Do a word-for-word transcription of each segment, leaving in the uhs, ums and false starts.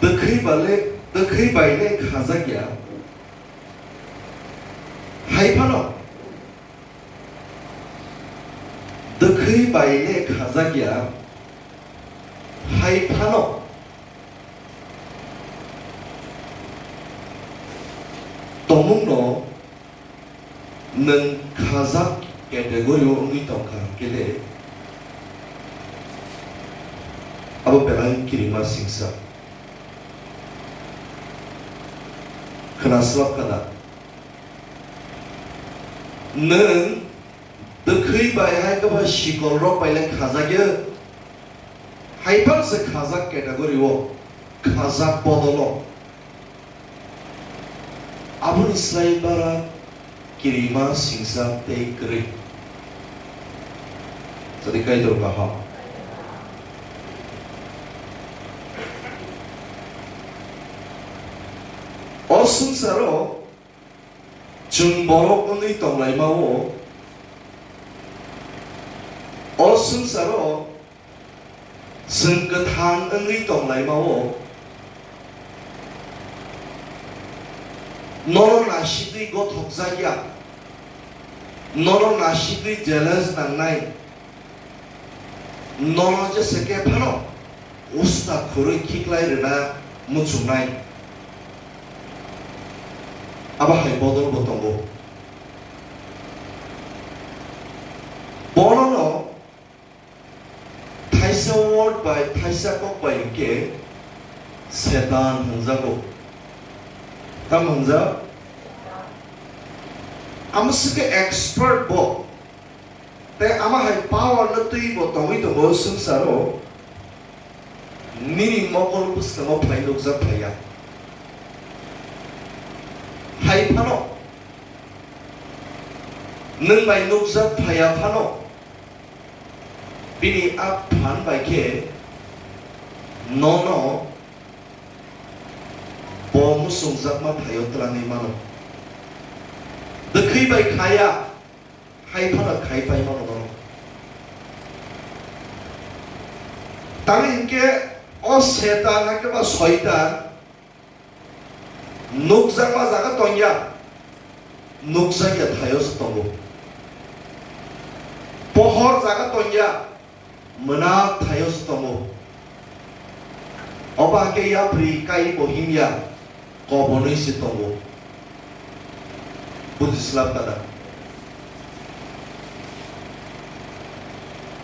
Bwkhwi bale, bwkhwi bai le khajak ya. Hai phano. Bwkhwi bai le khajak ya. Hai phano. Tongmung no nwng khajak category o wngwi tongkha hwnkhe le, abo belai kirima singsa. Khwnaslap kha da? Nwng bwkhwi bai hai kwbangma sikol rok bai le khajak ya. Hai phano se khajak category o, khajak bodol o. Aboni slai bara kirima singsa tei kwrwi. Jadi Kaitor kaham. O swngcharo chwng borok wngwi tonglaima-o, o swngcharo chwng kwthang wngwi tonglaima-o, nono nasigwi gothokjak ya, nono nasigwi jealous nangnai, nono jese khe phano usta khurwi khiklai rwna muchungnai. Abo hai bodol bo tongo. Bonono thaisa word bai, thaisa kok bai hwnkhe Setan hwnjago. Tamo hwnjak? Amo swkhe expert bo. Tei ama hai power no twi bo tongwi tongo swngcharo. Nini mokol bwskango phai nukjak phaiya. Hai phano, nwng bai nukjak phaiya phano, bini a phan bai khe nono bo muchungjakma thaio twlangwi mano. Bwkhwi bai khaya, hai phano khai pai mano bono. Tamni hinkhe o Setan hakhe ba Soitan nukjakma jaga tongya, nukjakya thaio se tongo. Pohor jaga tongya, mwnak thaio se tongo. Obo hakhe yapri kai bo himya, kobonwi se tongo. Bujislap kada?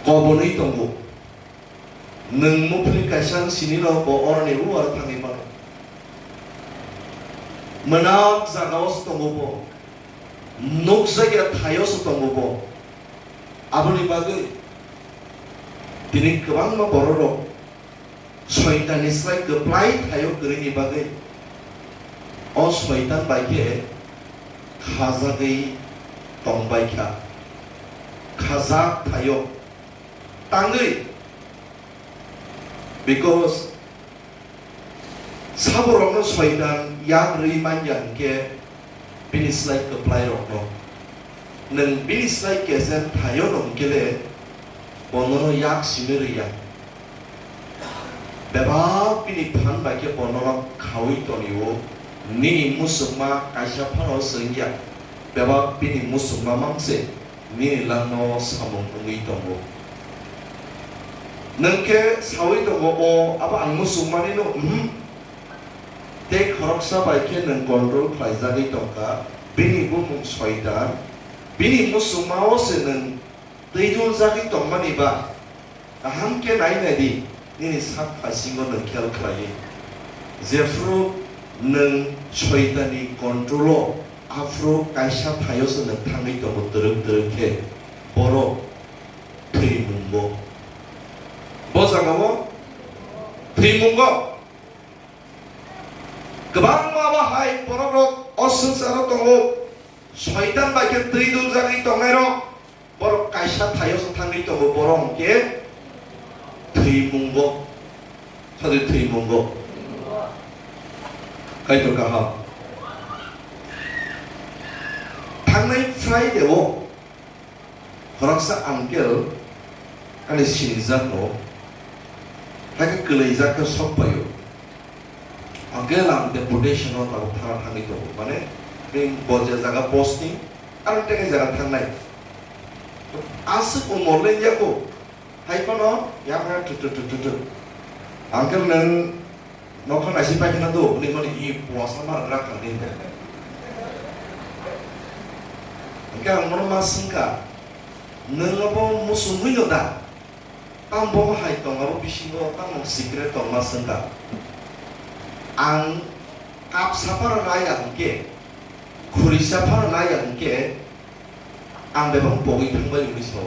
Kobonwi tongo. Nwng muphli kaisa wng sini no bo oroni u aro thangwi mano. Mwnak jaga o se tongo bo. Nukjakya thaio se tongo bo. Aboni bagwi tini kwbangma bororok Soitanni slai kwplai thaio kwrwini bagwi o Soitan bai khe khajagwi tongbai kha, khajak thaio tangwi, because saborokno Soitan yak rwi manya hinkhe bini slai kwplairokno. Nwng bini slai kechen thaio no hinkhe le bo nono yak simi rwya. Bebak bini phan bai khe bo nono khaui tonio, nini muchungma kaisa phano chwngya. Bebak bini muchungma mang se nini langmao samung wngwi tongo. Nwng khe saui tongo, o abo ang muchungmani no, uhmm. Tei khoroksa bai khe nwng control khlaijagwi tongkha, bini bumung Soitan, bini muchungmao se nwng twi duljagwi tongmani ba. Kaham khe nai nai di, nini sak phaisingo nwng khel khlaiwi. Jephru nwng Soitanni control-o, aphru kaisa thaio se nwng thangwi tongo twrwk twrwk khe, borok thwimungo. Bo jagao thwimungo. Kwbangma bahai borokrok o swngcharo tongo, Soitan bai khe twi duljagwi tongnairok. Borok kaisa thaio se thangwi tongo, borok hwnkhe thwimungo. Sadi thwimungo. Kaitor kaham. Thangnai Friday-o khoroksa uncle ani sinijakno, hakhe kwlaijak khe sok paio. Hwnkhe lam deputation o tabuk thana thangwi tongo. Mane, bini bo je jaga posting, aro tei jaga thangnai. Aswk umor le ya ko. Hai phano, ya phano tu tu tu tu tu. Uncle nwng nokha naisi paikha na do, hwnwi mani i puasa mar rak kha di. Hwnkhe ang bono ma swngkha, "Nwng abo muchungwi no da? Tamo bo hai tong abo bisingo tamo secret tong?" ma swngkha. Ang kapsa phano nai ya hwnkhe, khurisa phano nai ya hwnkhe, ang bebak pogwi thangbai hwnwi sao.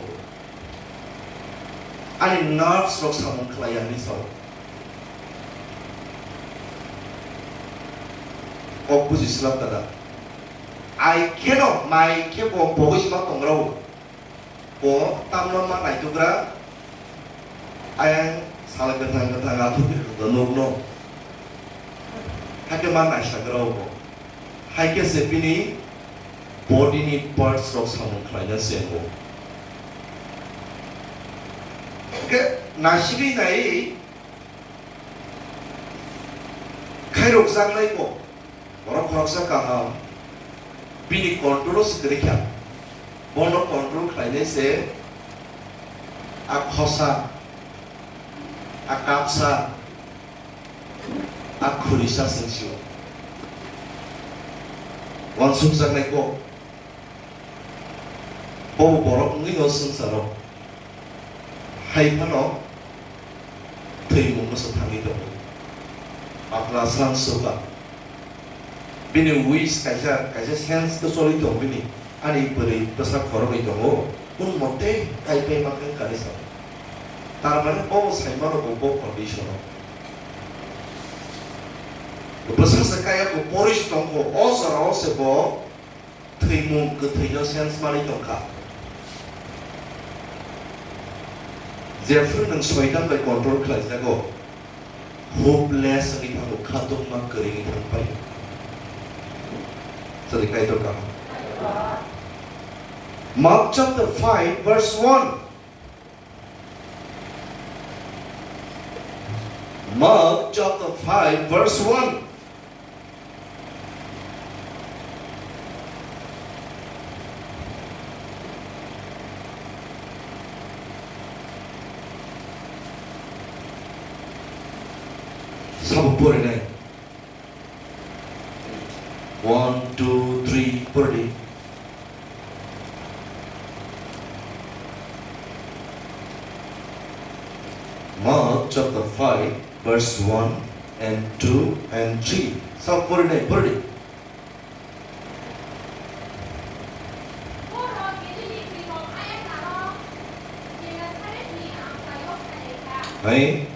Ani nerves rok samung khlai ya hwnwi sao. Kok buji swlak kada. Ai kheno mai khe bo pogwi sima tongrao. Bo tamno ma naitugra. Ayang sal kwthang kwthang athuk nukno. Hakhe ma naisagrao bo. Hai khe se bini body ni parts rok samung khlaina se bo. Khe naisigwi nai khairokjaknai bo. Borok khoroksa kaham bini control o se kwrwi kha. Bono control khlainai se a khosa, a kapsa, a khurisa chwng sio. Uansukjaknai kok. Bobo borok wngwi no swngcharo. Hai phano thwimung no se thangwi tongo. Patla san suka. Bini wish kaisa, kaisa sense khe choli tong bini. Ani bwrwi bwsa khoroknwi tongo. Kun mote kai pai mankhe kani sa. Tar mane bo sai mano bo, bo condition o. Bwsa se kaya bo porish tongkho, o jora o se bo thwimung kwthwino sense manwi tongkha. Jephru nwng Soitan bai control khlaijago, hopeless wngwi thango, khatungma kwrwngwi thangpai. Sadi Kaitor kaham. Mark chapter five verse one. Mark chapter five verse one. Sabo porinai. One, two, three, pori di. Mark chapter five, verse one and two and three. Sabo porinai, pori di. Hai.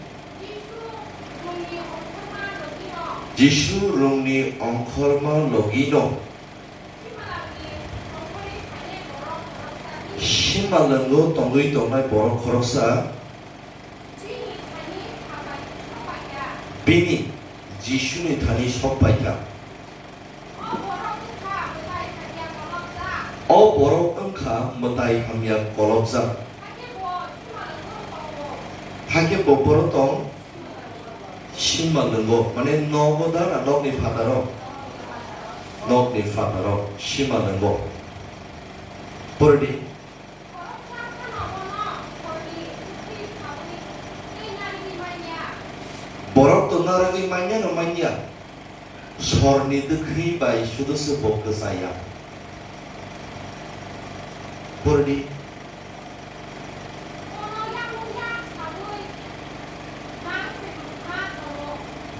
Jisu rungni ongkhorma logino. Simalwngo tongwi tongnai borok khoroksa. Bini, Jisuni thani sok paikha. O borok wngkha mwtai hamya kolobjak. Hakhe bo borok tong simalwngo, mane nogo da na nokni phataro? Nokni phataro simalwngo. Pori di. Borok to narwgwi manya no manya, sorni dwkhwi bai sudo se bo kwchaya. Pori di.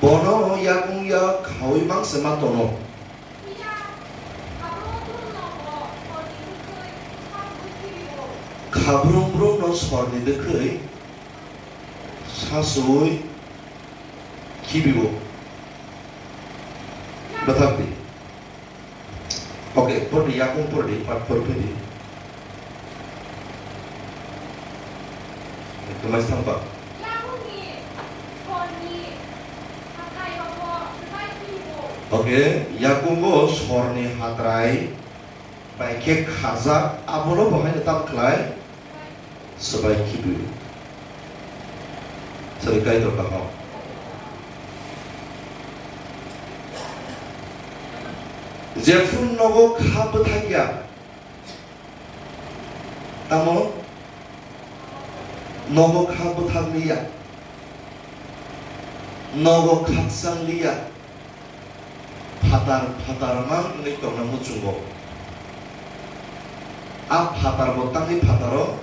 Bono yakung ya khaui mang se ma tono. Khabrum brum no sorni dwkhwi sasui khibibo. Bwthak di. Okay, por di, yakung por di, pat por phidi. Ekdom thangba. Okay, yakungo sorni hatrai bai khe khajak, abono bo haino tam khlai swbai khibi. Sori Kaitor kaham. Jephru nogo kha bwthakya, tamo nogo kha bwthakliya, nogo khakchang liya, phatar phatar man wngwi tongna muchungo. A phatar bo tangwi phataro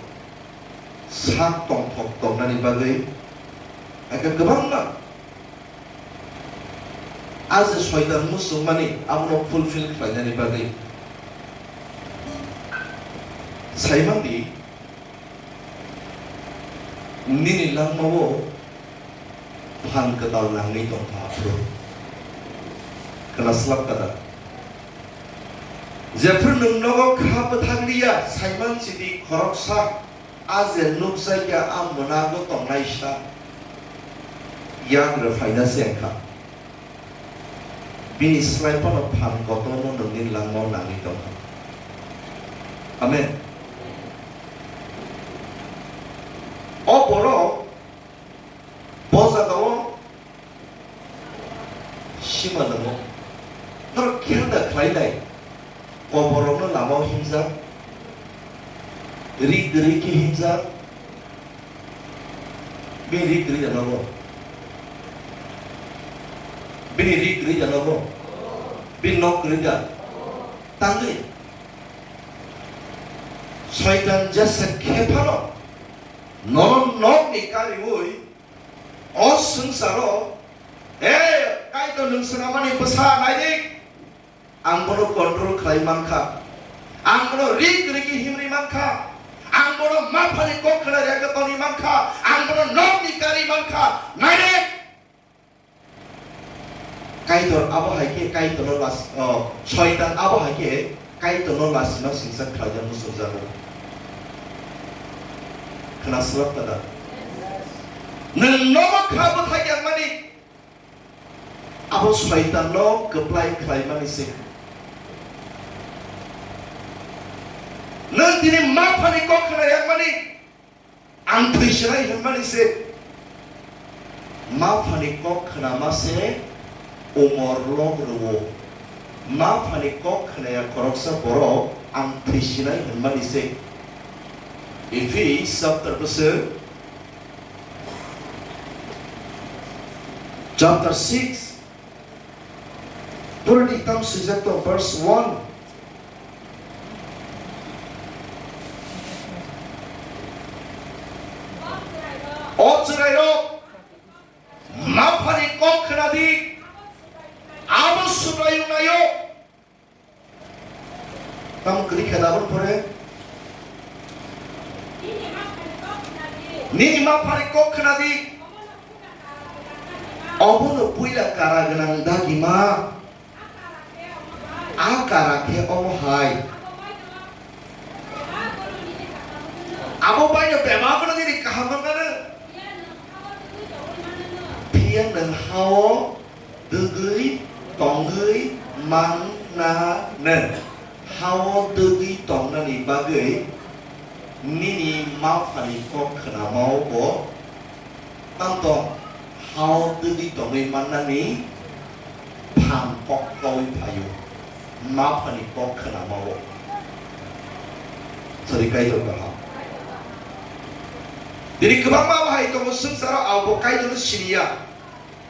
sak tongthok tongnani bagwi, aka kwbangma a je soitan muchungmani abono fulfill khlainani bagwi. Saimandi, nini langmao phan kwtal nangwi tongkha aphuru. Khna slap kada. Jephru nwng nogo kha bwthakliya, saiman sidi khoroksa a je nukjakya a mwnago tongnaisa yagra phaina se wngkha. Bini slai phano phan kotorno nwngni langmao nangwi tongkha. Amen. O borok bo jagao sima nwngo. Norok khe da khlainai? Koborokno lamao himjak, ri kwrwi khe himjak. Bini ri kwrwi da nogo? Bini ri kwrwi da nogo? Bini nok kwrwi da? Tangwi. Soitan jesa khe phano nono nokni kariui o swngcharo, "He Kaitor, nwng swnamani bwsa nai di." Ang bono control khlai mankha. Ang bono rik rikhi himri mankha. Ang bono maphani kok khna rega toni mankha. Ang bono nokni kari mankha. Naide. Kaitor abo hai khe Kaitorno las-, o, Soitan abo hai khe Kaitorno lasima singsa khlaijak muchungjago. Khna swlak tada. Nwng nogo kha bwthai yang mani. Abo Soitanno kwplai khlaimani se. Nwng tini maphani kok khna yakmani, ang thwisinai hwnmani se. Maphani kok khnama se umor lok rwo. Maphani kok khnaya khoroksa borok ang thwisinai hwnmani se. Ephes chapter bwswk Chapter six, purani tam swijak to verse one. O chwrairok, maphani kok khna di, abo Subraiyung naio. Tamo kwrwi khe da aboni pore? Nini maphani kok khna di. Obono puila kara gwnang dagima. A kara khe omo hai. Abo baino bebak no nini kaham wngmano. Phiya nwng hao dwgwi tongwi mannano. Hao dwgwi tongnani bagwi nini maphani kok khnamao bo tang tong, hao dwgwi tongwi mannani phan kok kaui phaio, maphani kok khnamao. Sorry, Kaitor kaham. Tini kwbangma bahai tongo swngcharo, abo Kaitorno siniya.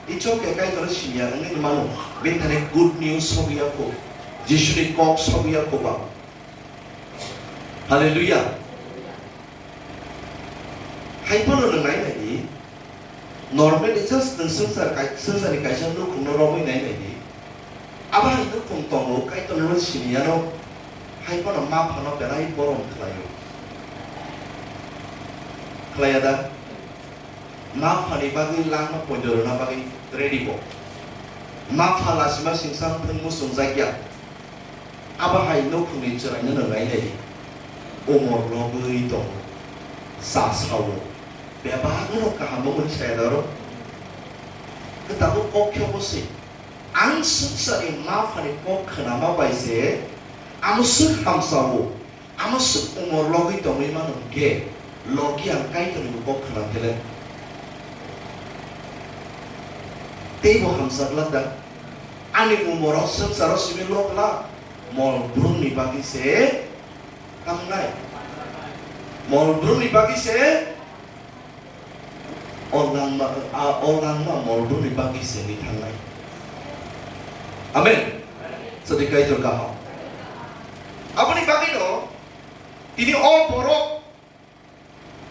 It's okay, Kaitorno siniya wngwi mano. Bini thani good news sogwi ya kho. Jisuni kok sogwi ya kho ba. Hallelujah. Hai phano nwng nai nai di. Normally just nwng swngchar kai-, swngcharni kaisa nukhungno romwi nai nai di. Abo hai nukhung tongo, Kaitorno siniya no. Hai phano ma phano belai borom khlaio. Khlaiya da? Ma phani bagwi langma poito rwna bagwi ready bo. Ma pha lasima singsa thwng muchung jakya. Abo hai nukhungni chwraino nwng nai nai di. Umor logwi tongo. Cha sao. Bebak no kaham wngmani saya daro. Kwtal kok khe bo se. Ang swngcharni ma phani kok khnama bai se. Amo swk hamsao. Amo swk umor logwi tongwi mano hwnkhe, logi ang Kaitorni bo kok khna phele. Teibo hamsa glak da. Ani umoro swngcharo simi lok la. Mol brumni bagwi se thangnai. Mol brumni bagwi se o langma, a, o langma mol brumni bagwi se ni thangnai. Amen. Sadi Kaitor kaham. Aboni bagwino tini o borok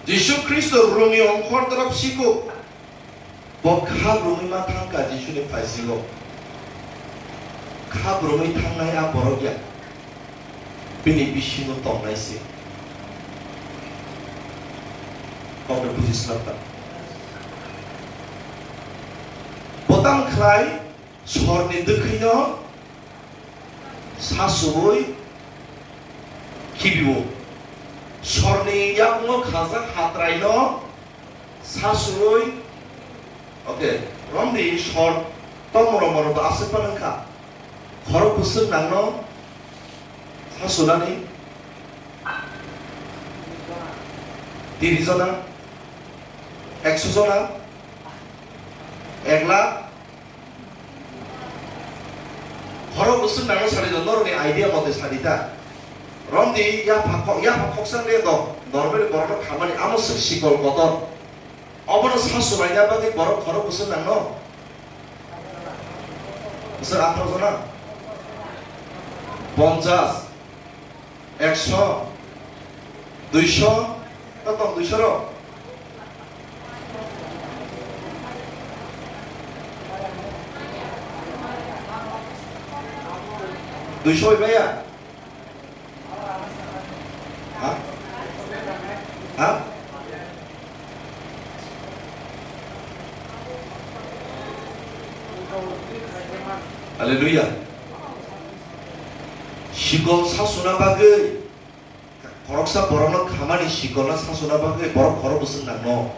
Jisu Khristo rungni ongkhor dorop sikuk, bo kha brumwi ma thangkha Jisuni phaisingo. Kha brumwi thangnai a borok ya, bini bisingo tongnai se. Kokno bujislapta. Bo tamo khlai, sorni dwkhwino sasuwi khibio. Sorni yakungo khajak hatraino sasuwi, okay, romdi sor tongmoro moro do aswk phano wngkha. Khorok bwswk nangno sasunani tris jona, ekso jona, ek lakh. Khorok bwswk nangno sadi do, norokni idea mote sadi ta. Romdi yapha khok, yapha khoksa le do, dorbeli borokno khamani amo swk sikol kotor. Obono sa sulaina bagwi borok khorok bwswk nangno? Bwswk atharo jona? Ponchas. Ekso, duiso, to tong duiso rok. Duiso bai maya? Ha? Ha? Haleluya. Sikol sasuna bagwi, khoroksa borokno khamani sikolno sasuna bagwi borok khorok bwswk nangno.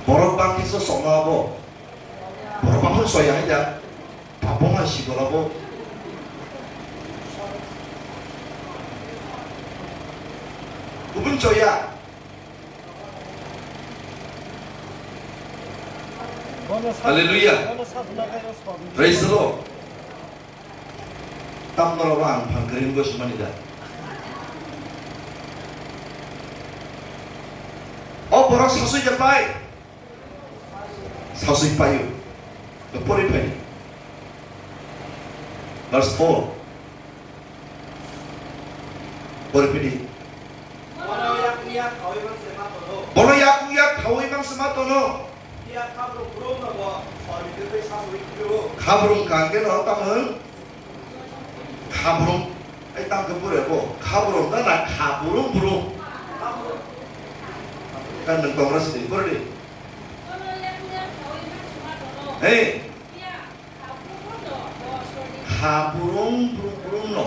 Borok bangkhe so sokma abo. Borok baphang soya hai da. Tabok hai sikol abo. Kubun soya. Haleluya. Praise the Lord. Tamno rok ang phan kring bo simani da. O borok sasui ja pai. Sasui paio. Pori phai. Verse four. Pori phidi. Bono yakung yak khawi mang se ma tono. Bono yakung yak khawi mang se ma tono. Iya khabrung brum no bo sori de sasui krio. Khabrung kangke no tamung. Khabrung, ai, tamo khe bwrwi bo khabrung na, na khabrung brung? Kan nwng tongra sidi, bwrwi di. Hey. Khabrung brung brung no,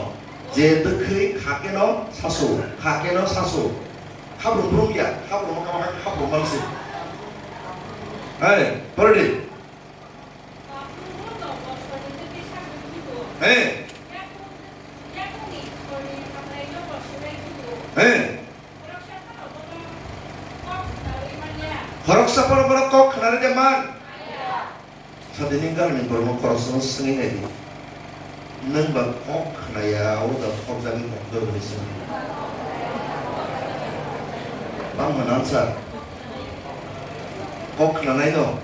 je bwkhwi kha keno sasu, kha keno sasu. Khabrung brung ya, khabrung ma kama khabrung mansi. Hey, bwrwi di. He. He. Khoroksa phano bono kok khnari de man. Sadini gari ni borok khoroksa no swngwi nai di. Nwng ba kok khnaya, o da kok jagwi tong khe hwnwi swng. Bang hwnwi answer. Kok khnanai no.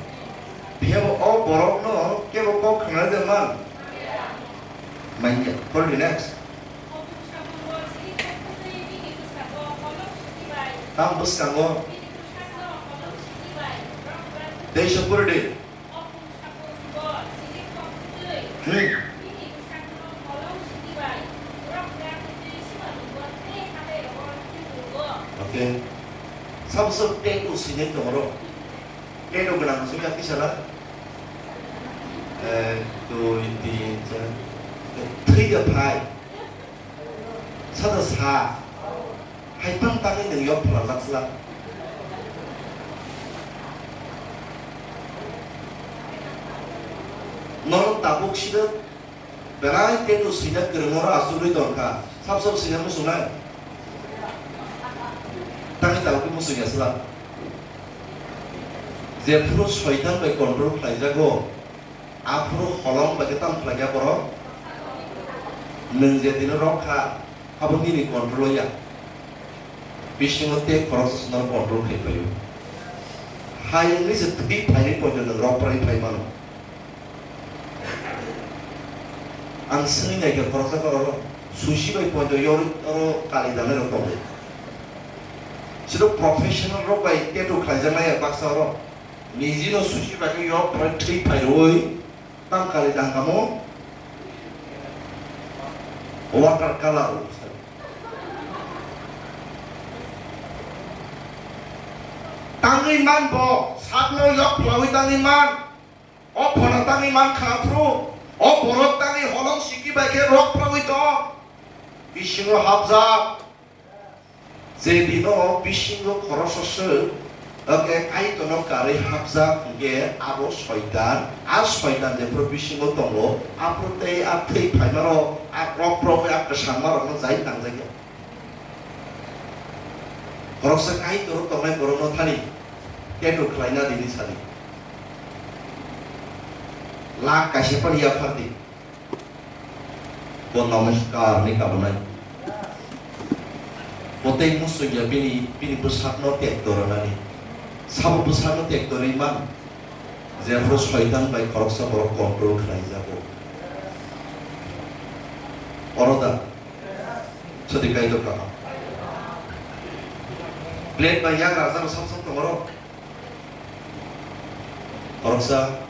Phiya bo o borok no kebo kok khnanai de man. Manya, pori di next. Tam bwskango. Tei se pori di. Hmm. Okay. Sabo sabo tattoo sinai tongo ro. Tattoo gwnang songya kisa la. Ek, dui, tin, char. Thwi da phai. Sada sa. Hai tang tangwi nwng yok phalajak sla. Norok tabuk sida belai tattoo sina kwrwngmoro achugwi tongkha. Sab sab sina muchungnai. Tangwi tabukhe muchungya sla. Jephuru soitan bai control khlaijago, aphuru holong bai khe tamo khlaiya borok? Nwng je tino rok kha, abo nini control o ya. Bisingo tei khoroksa swnam control khai phaio. Hai wngwi se thwi phainai poito nwng rok prai phai mano. Ang swngwi naikha khoroksa khe oro sushi bai poito yor oro kali danai rok tongo. Siro professional rok bai tattoo khlaijaknai baksa oro. Nijino sushi bai khe yor prai thwi phai rwui. Tang kali tang kamo water color. Tangwi man bo, sakno yok phlawi tangwi man. O phano tangwi man kha phuru, o borok tangwi holong siki bai khe rok phlawi tong. Bisingo hapjak. Je bino bisingo khoroksa swk, hwnkhe Kaitorno karwi hapjak, hwnkhe abo soitan, a soitan jephru bisingo tongo, aphuru tei a thwi phaimarok, a rok rok a kwchangmarokno jai tangjakya. Khoroksa Kaitor tongnai borokno thani tattoo khlaina rini sadi. Lakh kaisa phano yaphardi. Bo namaskar ni kabunai. Bo tei musuya bini, bini bwsakno tek doronani. Sabo bwsakno tek dorwi man. Jephru soitan bai khoroksa borok control khlai jago. Oro da. Sadi Kaitor kaham. Blade bai yagra jabo sam sam tongoro. Khoroksa,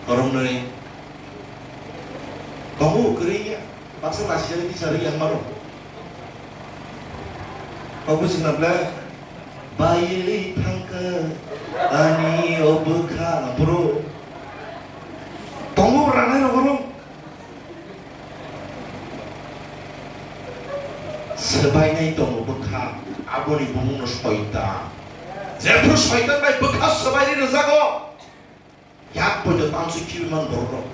khoroknwi, tongo kwrwi ya, baksa nasijak tisa rwi yang mano. Kok bwswk na ble, baiwi thangkha ani o bwkha, bro. Tongo ranai rok oro. Swbainai tongo bwkha, aboni bumungno soitan. Jephru soitan bai bwkha swbainai rwjago, yak poito tamsui khibiman borok rok.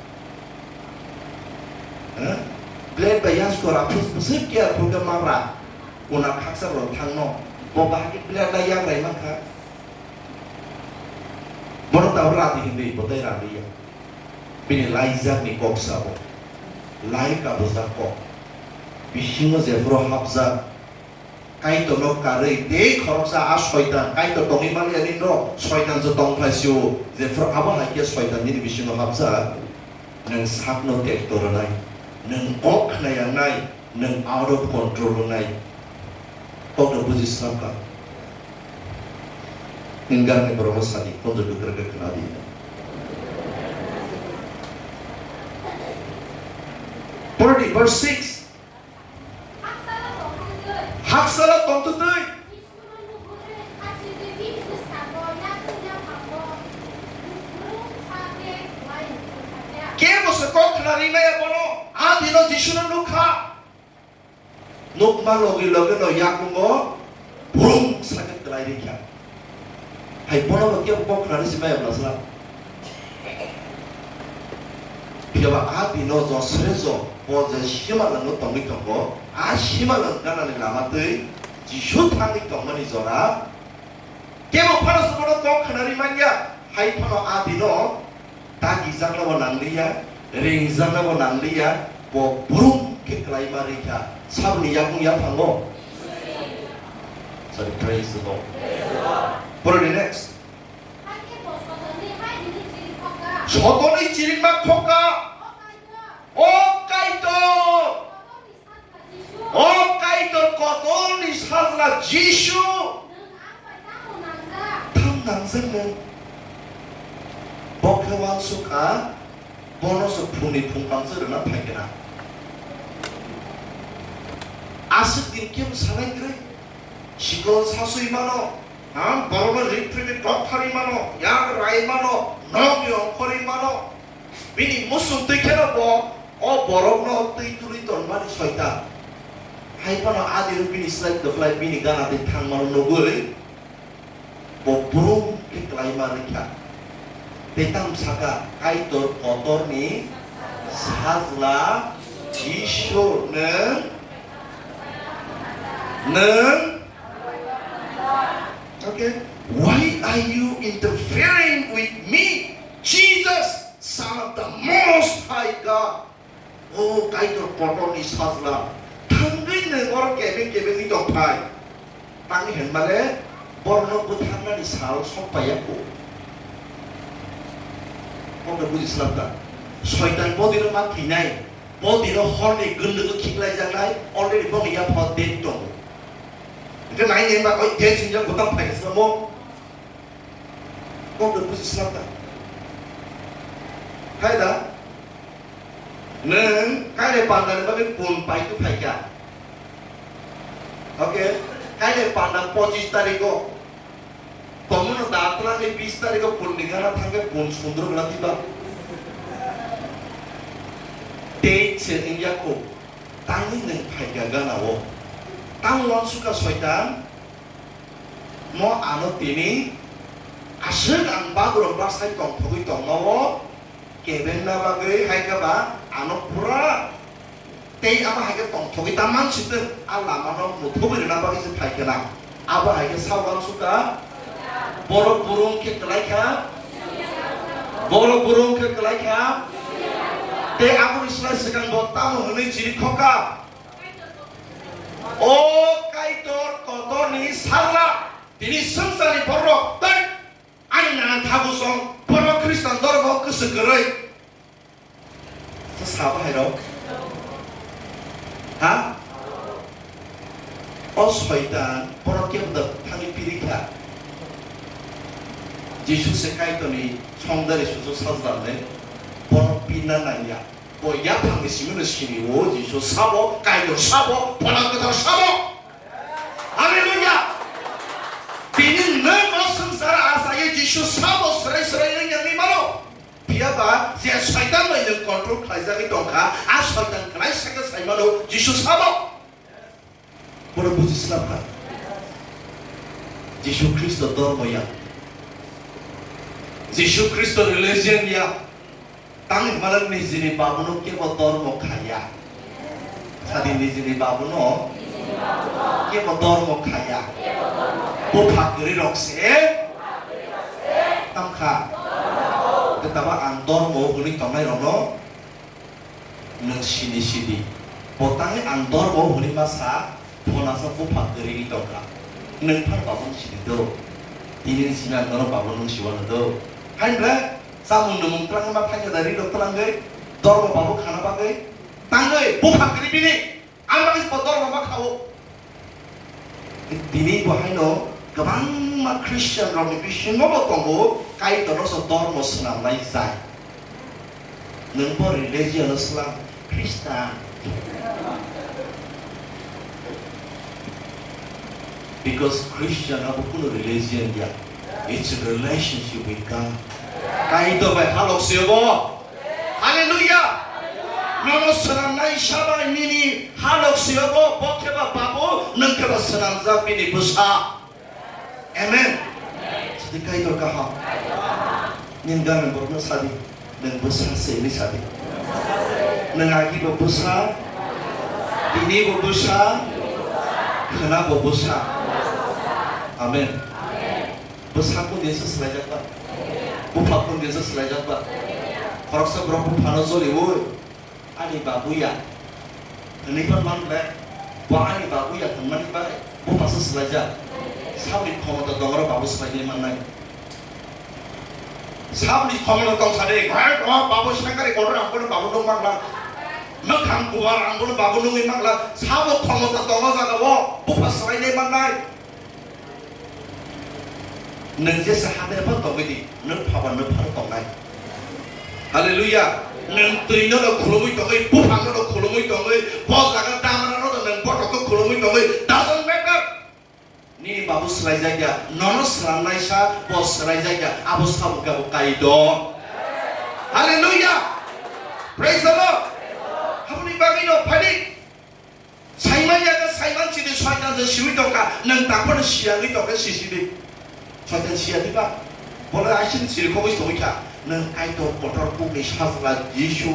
Eh? Blade bai yasko ra phus bwswk care phulkhe magra. Kuna khaksa rok thangno. Bo bahai khe blade bai yak rai mankha. Bono tabuk radi hinwi bo tei radiya. Bini laijakni kok sabo. Lai kabujak kok. Bisingo jephru hapjak. Kaitorno karwi tei khoroksa a soitan. Kaitor tongwi maliya nini rok. Soitan se tongphai sio. Jephru abo hai khe soitan nini bisingo hapjak. Nwng sakno tekto rwnai. Nwng kok khnayangnai. Nwng out of control wngnai. Kokno buji slamkha. Nwng gangni borokno sadi, konjo dukra khe khna di. Pore di, verse six. Haksalo tongtwtwi. Kebo se kok khna rimaya bono, a dino Jisuno nukha. Nukma logi logi no yakungo brum sakhe kwlai rikha. Hai bono bo kebo kok khna risi maya bwla sla. Phiya ba a dino jo sre jo bo je simalwng no tongwi tongo, a simalwng ganani lama twi Jisu thangwi tongmani jora. Kebo phano se bono kok khna ri manya, hai phano a dino dagijakna bo nangliya, ringjakna bo nangliya, bo brum khe kwlai ma rikha. Saboni yakung yaphango. Sorry, praise the Lord. Pore di next. Sotoni chiringma khokha. O Kaitor! O Kaitor kotorni sajla Jisu! Tam nangjak nwng. Bo khe uansuk kha, bono se phungni phungtham se rwna phai khe na. Aswk din kebo sanai kwrwi. Sikol sasui mano, ha, borokno rik phirwi tok kharwi mano, yak rai mano, nokni ongkhorwi mano. Bini muchung twi kheno bo o borokno twi tului tonmani soitan. Hai phano adiro bini slai kwplai bini gana twi thangmano nugwi bo brum khe kwlaima rikha. Tei tamo saka, Kaitor kotorni sajla Jisu nwng, nwng Okay? Why are you interfering with me, Jesus, Son of the Most High God? O Kaitor kotorni sajla, thangwi nwng oro kebeng kebengwi tong phai. Tangwi hwnmale borokno bwtharnani sal sok paiya kho. Kokno buji swlak da. Soitan bodino ma thwinai, bodino horni gwnlwgo khiklaijaknai, already boni yapha dead tongo. Hwnkhe nai nai ba oi dead sinjak bwtang phaikha swlamo. Kokno buji swlak da. Hai da. Nwng kainwi pandani bagwi pun paitu phaikha. Okay, kainwi panda pochis tarikgo. Tomono da twlangwi bis tarikgo punni gana thangkhe pun sundro gana diba. Date se wngya kho. Tangwi nwng phaikha gana o. Tang uansukha soitan. Mo ano tini aswk ang bagurok baksai tongthogwi tongma o. Kebengna bagwi hai khe ba ano pura tei abo hai khe tongthogwi ta mansitwng, a lamano muthubwi rwna bagwi se phai khe na. Abo hai khe sa uansukha, borok buru wng khe kwlai kha, borok buru wng khe kwlai kha, tei aboni slai swkang bo tamo hwnwi chiri khokha. O Kaitor kotorni sajla, tini swngcharni borok tei Ani nana thabu song borok Khristan dhormo kwswk kwrwi. Khe sa bahairok? Ha? O soitan borok kebo da thangwi pirikha. Jisu se Kaitorni songdari susu sajlamne borok pirna nangya. Bo yaphangni simi no sini o Jisu sabo, Kaitor sabo, Phola Kwthar sabo. Hallelujah! Tini nwng o swngchar achaiwi Jisu sabo swrai swrai wng yangwi mano. Phiya ba je Soitan bai nwng control khlaijagwi tongkha, a Soitan kwlai sakhe sai mano Jisu sabo. Bono buji swlapkha. Jisu Khristo dormo ya. Jisu Khristo religion ya. Tang hwnmano nijini babuno kebo dormo khaya. Sadi nijini babuno kebo dormo khaya. Bupha kwrwi rok se tamkha. Kwtaba ang dormo hwnwi tongnai rokno nwng sini sidi. Bo tangwi ang dormo hwnwi ma sa, phonasa bupha kwrwi tongkha. Nwng phano babuno sidi do. Tini sina ang norok babuno nwng siwano do. Hai ble? Chamung nwmung twlangma phaikha da ri rok twlangwi, dormo babu khana bagwi tangwi bupha kwrwi bini, ang bagwi bo dormo ma kha-o. Tini bo haino kwbangma Christian rokni bisingo bo tongo, Kaitorno se dormo swnamnai jai. Nwng bo religion o swlang, Christian. Because Christian abo kuno religion ya. It's a relationship with God. Kaitor bai halok se bo. Hallelujah. Nono swnamnai sabai nini halok se bo, bo khe ba babu, nwng khe ba swnamjak bini bwsa. Amen. Sadi Kaitor kaham. Nini gana borokno sadi. Nwng bwsa se hinwi sadi. Nwng agi bo bwsa. Tini bo bwsa. Khwna bo bwsa. Amen. Bwsa kundin se swlaijak ba? Bupha kundin se swlaijak ba? Khoroksa borok buphano joliui. Ani babu ya hwnwi phan man ble, bo ani babu ya hwnmani bai buphasa swlaijak. Saboni khomota dongoro babu swlainai mannai. Saboni khomota tong sadi, hai, o babu sengkari kotor ang bono babu nung mangla. Mwkhang buar ang bono babu nungwi mangla. Sabo khomota tongo jaga o bupha swlainai mannai. Nwng jesa hamya phano tongwi di, nwng phaba nwng phano tongnai. Hallelujah. Nwng twino no khulumwi tongwi, buphangno no khulumwi tongwi, bo jaga damano no nwng bothokno khulumwi tongwi, doesn't matter. Nini babu swlaijak ya, nono swlamnaisa bo swlaijak ya, abo sabo khe abo Kaitor. Hallelujah. Praise the Lord. Aboni bagwi no phadi. Saiman ya khe saiman sidi, Soitan se siwi tongkha, nwng takhorno siyagwi tongkhe sisidi. Soitan siyadi ba? Bole aisini sirikhogwi tongwi kha, nwng Kaitor kotor bukni sajla Jisu.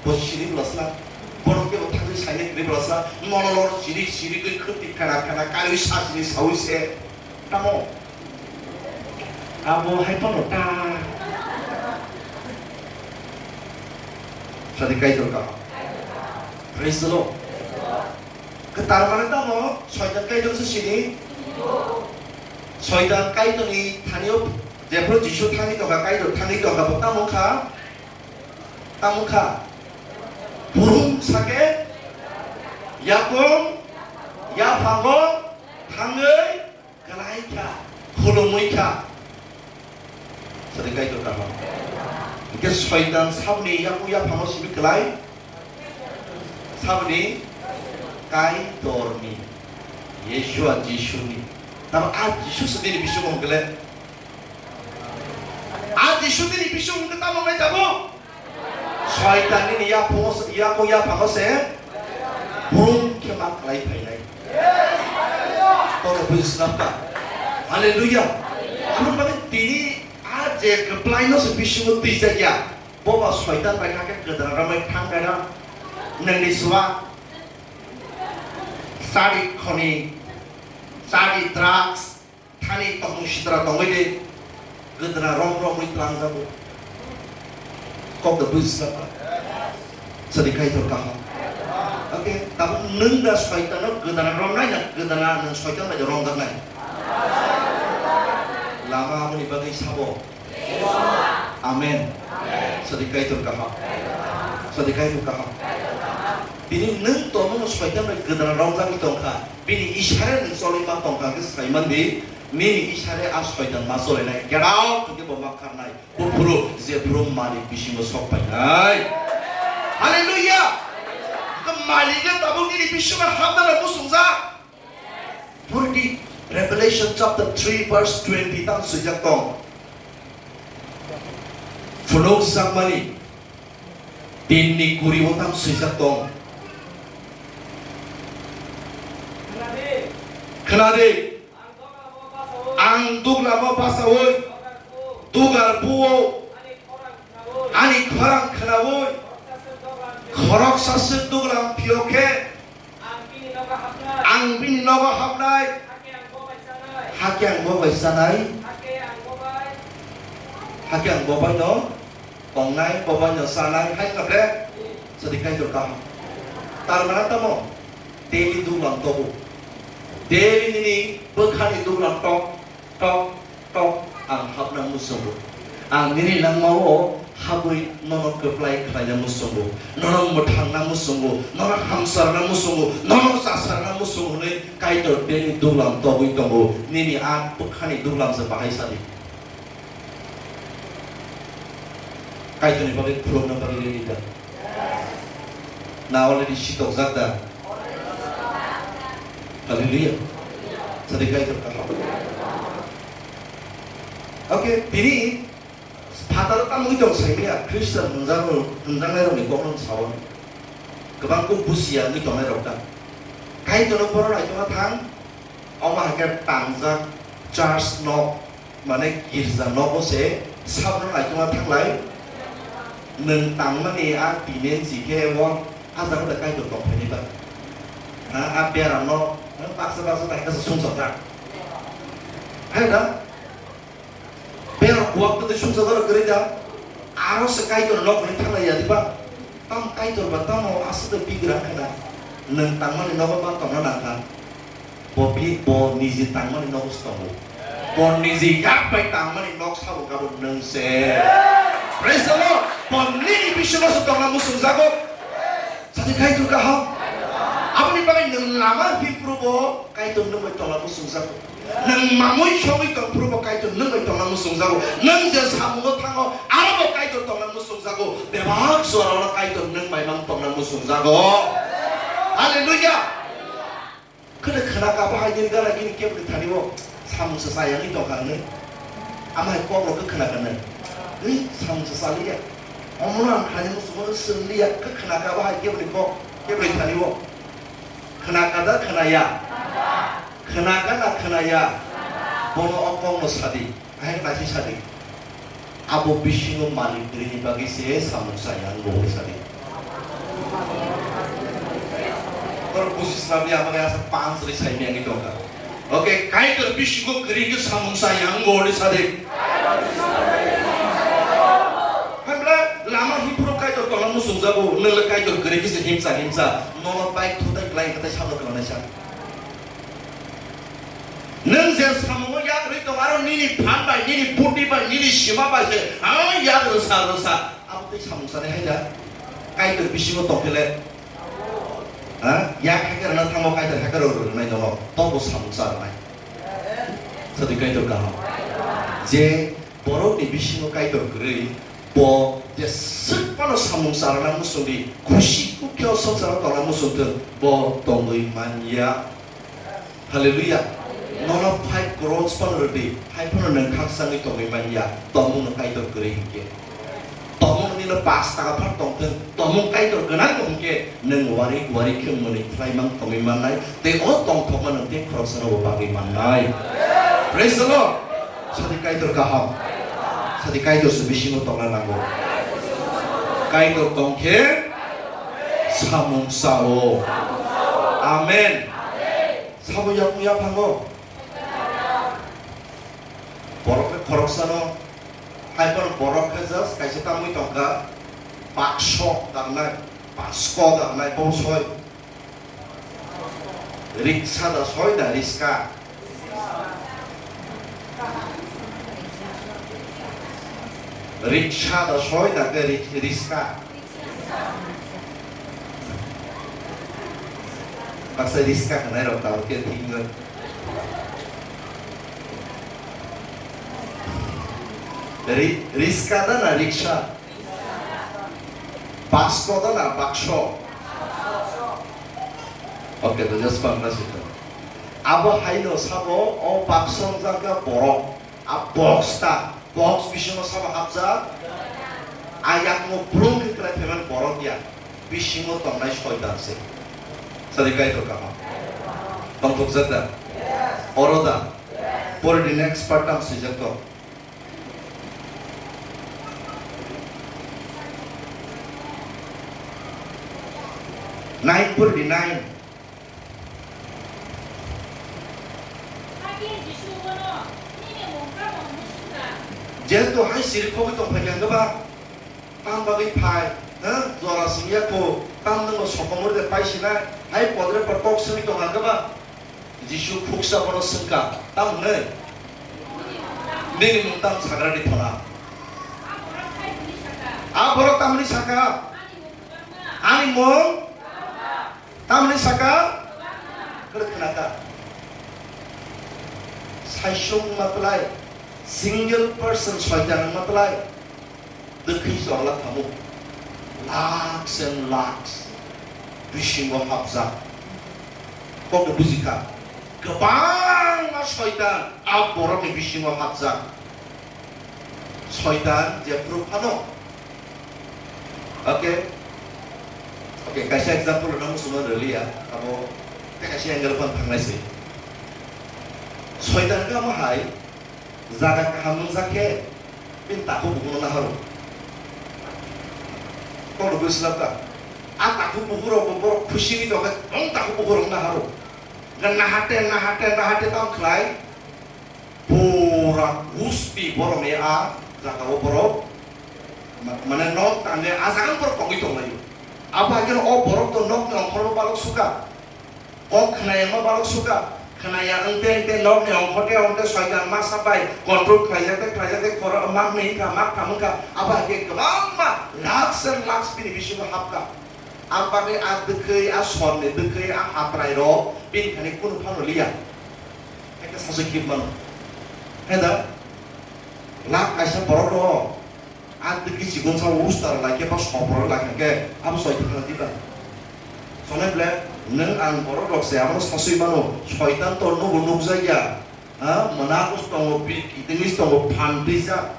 Bo sini bwlasla, borok kebo thangwi saini kwrwi bwlasla, monolor siri siri kwi khwtwi khana khana kaiwi sasini sawi se. Tamo? Abo hai phano ta. Sadi Kaitor ka. Praise the Lord. Kwtal mane tamo Soitan Kaitor se sini. Soitan Kaitorni thanio jephru Jisu thangwi tongkha, Kaitor thangwi tongkha, bo tamo kha? Tamo kha? Burum sake yakung yaphango thangwi Kwlai kha, khulumwi kha. Sadi Kaitor kaham. Hingke Soitan sabni yakung yaphango simi kwlai. Sabni Kaitorni. Yeshua Jisuni. Tamo a Jisu se bini bisingo hwnkhe le. A Jisu bini bisingo hwnkhe tamo wngkha tabuk? Soitan nini yaphango se, yakung yaphango se brum khe ma khlai phainai. Kono bui swnam ta. Hallelujah. Amo bagwi tini a je kwplaino se bisingo twijak ya. Boba Soitan bai hakhe kwdra ramai thang kha na. Nangni swa. Sadi khoni. Sadi drugs. Thani tongmung sitra tongwi de, gwdra rom romwi twlangjago. Kok da bujijak ba? Sadi Kaitor kaham. Oke, tabuk nwng da Soitano gwdra romnai na gwdra nwng Soitan bai romjaknai? Lama aboni bagwi sabo. Amen. Sadi Kaitor kaham. Sadi Kaitor kaham. Tini nwng tongmung Soitan bai gwdra romjagwi tongkha. Bini isare nwng choli ma tongkha khe sai man di, nini isare a Soitan ma cholinai. Get out hwnkhe bo ma kharnai. Buphuru jephru malik bisingo sok phainai. Hallelujah! Hwnkhe malikno tabuk nini bisingo hapnano muchungjak. Purdi Revelation chapter three verse twenty tang swijak tong. Phunukjakmani tinni kuri o tang swijak tong. Khwnadi. Ang duglamo basaui, dugar buo, ani khorang khnaui, khoroksa se duglam phiyok khe, ang bini nogo hapnai. Hakhe ang bo bai chanai. Hakhe ang bo bai no tongnai, bo bai no chanai, hai no khe? Sadi Kaitor kaham. Tar mana tamo? Daily duglam tobu. Daily nini bwkhani duglam tok, tok, tok, ang hapna muchungo. Ang nini langmao habwi nono kwplai khlaina muchungo, nono mwthangna muchungo, nono hamcharna muchungo, nono chasarna muchungo hwnwi Kaitor bini duglam togwi tongo. Nini a bwkhani duglam se bahai sadi. Kaitorni bagwi khulumna bagwi ready da? Na already sitokjak da? Hallelujah. Sadi Kaitor kaham. Okay, tini phataro tamo wngwi tong saimaya Christian hwnjaknai rokni kokno sao. Kwbang kuk busia wngwi tongnai rok ta. Kaitorno borok naitokma thang, omo hai khe tangjak church nok, mane girja nogo se sabno naitokma thanglai. Nwng tangmani a tinen si khe o a jaga da Kaitor tong phaini ba. Ha, a beram no baksa baksa ta khe sungsajak. Hai da? Berok buak twi sungsajak kwrwi da. Aro se Kaitor nok hwnwi thanglai ya diba? Tam Kaitor ba tamo aswk bigra khna. Nwng tangmani nogo ma tongna nang kha. Bo bi, bo niji tangmani nogo se tongo. Bo niji yak bai tangmani nok sabo kabo nwng se. Praise the Lord. Bo nini bisingo se tongna muchungjago. Sadi Kaitor kaham. Aboni bagwi nwng lama himphru bo Kaitor nwng bai tongna muchungjago. Nwng mamui sogwi tongphuru bo Kaitor nwng bai tongna muchungjago. Nwng je samungo thango, aro bo Kaitor tongna muchungjago. Bebak juarao Kaitor nwng bai mang tongna muchungjago. Hallelujah. Khwna khwna kabo hai din gana gini kebni thani o samung sa chayangwi tongkha hwnwi. Ama hai kok rok khwna khwna. Ui samung sa chaliya. Omono ang khani musumo swng liya, khwna kabo hai kebni kok, kebni thani o. Khwna kada khwna ya. Khwna kada khwna ya. Bono o kok no sadi. Ahai naisai sadi. Abo bisingo malik kwrwini bagwi se samung saya wngo hwnwi sadi. Tor busi swnamni abo khe asa panch ri saimani tongkha. Oke, Kaitor bisingo kwrwi khe samung saya wngo hwnwi sadi. Hwnbla lama hiphuru Kaitor tongna muchungjago, nwng le Kaitor kwrwi. Kisa himsa himsa, nono pai thutai klai khatai sabo kwlangnaisa. Nwng je samungo yakrwi tong, aro nini phan bai, nini buddhi bai, nini sima bai se, ah, yak rwsa rwsa. Abo tei samung sanai hai da? Kaitor bisingo tong phele. Ha? Yak hai khe rwna thango, Kaitor hai khe rw-, rwnai nono. Tobo samung sa rwnai. Sadi Kaitor kaham. Je borokni bisingo Kaitor kwrwi, bo jeswk phano samung charwna muchungdi, khusi kukhe o swngcharo tongna muchungthwng, bo tongwi manya. Hallelujah. Nono five crores phano rwdi, hai phano nwng khakchangwi tongwi manya, tongmungno Kaitor kwrwi hinkhe. Tongmung nino pash taka phano tongthwng, tongmung Kaitor gwnang tongkhe, nwng wari wari khe mwnwi khlaimang tongwi mannai, tei o tongthokma nwng tei khoroksano bo bagwi mannai. Praise the Lord. Sadi Kaitor kaham. Sadi Kaitor se bisingo tongna nango. Kaitor tongkhe samung sao. Amen. Sabo yapung yaphango. Borok khe khoroksano, hai phano borok khe just kaisa tamwi tongkha, bakso daknai, bakso daknai, bo soi. Riksa da soi da riska? Riksa da soi da ke ri-, riska? Baksa riska hwnai rok tabuk khe thik wng. Ri-, riska da na riksa? Bakso da na bakso? Okay, to just pangna sito. Abo haino sabo o bakso wngjakha borok. A box ta, box bisingo sabo hapjak. A yakmo brung khe kwlai phaimani borok ya. Bisingo tongnai soitan se. Sadi Kaitor kaham. Tongthokjak da? Oro da? Pore di next part tam swijak to. Nine pore di nine. Jehetu hai siri khogwi tong phai kha hwnkhe ba, tam bagwi phai, ha? Jora singya kho, tam nwngbo sokomor de pai sinai, hai podre pod kok simi tong kha hwnkhe ba, Jisu khuksa bono swngkha, tam hwnwi? Nini mung tam sagra di thona. A borok tamni saka? Ani mung? Tamni saka? Kwrwi khnakha. Saisung wngma tlai, single person soitan wngma tlai, dwkhwi chorla thamu. Lakhs and lakhs bisingo hapjak. Kokno bujikha. Kwbangma soitan a borokni bisingo hapjak. Soitan jephru phano. Okay? Okay, kaisa example rwna muchungma rwliya, abo tei kaisa angle phano thangnai se. Soitan khe omo hai, jaga kaham wngjak khe, bini takhuk bukhukno naharo. Kokno bui swlapkha. A takhuk bukhukrokbo borok khusi wngwi tongkhe, bong takhuk bukhukrokno naharo. Nahate, nahate, nahate tamo khlai. Pura guspi borokni a jagao borok ma-, mane nok tangwi a jaga borok tongwi tonglaio. Abo hai kheno o borok to nokni ongkhorbo balok suka, kok khnayama balok suka, khnaya wngte wngte nokni ongkhote ongte soitan masa bai control khlaijak tei khlaijak tei khoro mak ni wngkha, mak tham wngkha, abo hai khe kwbangma lakhs and lakhs bini bisingo hapkha. Ang bagwi a dwkhwi, a sorni dwkhwi, a hatrai rok bini thani kunu phano liya. Haikhe sasu kip mano. Hai da? Lakh kaisa borok rok a dwkhwi chikon sa ustar lai khe ba sopor lai khe abo soi thangna diba. Sonai ble nwng ang borok rok se abo sasui mano, soitan to nugo nukjak ya. Ha, mwnakos tongo, pi-, kidneys tongo, phan twijak.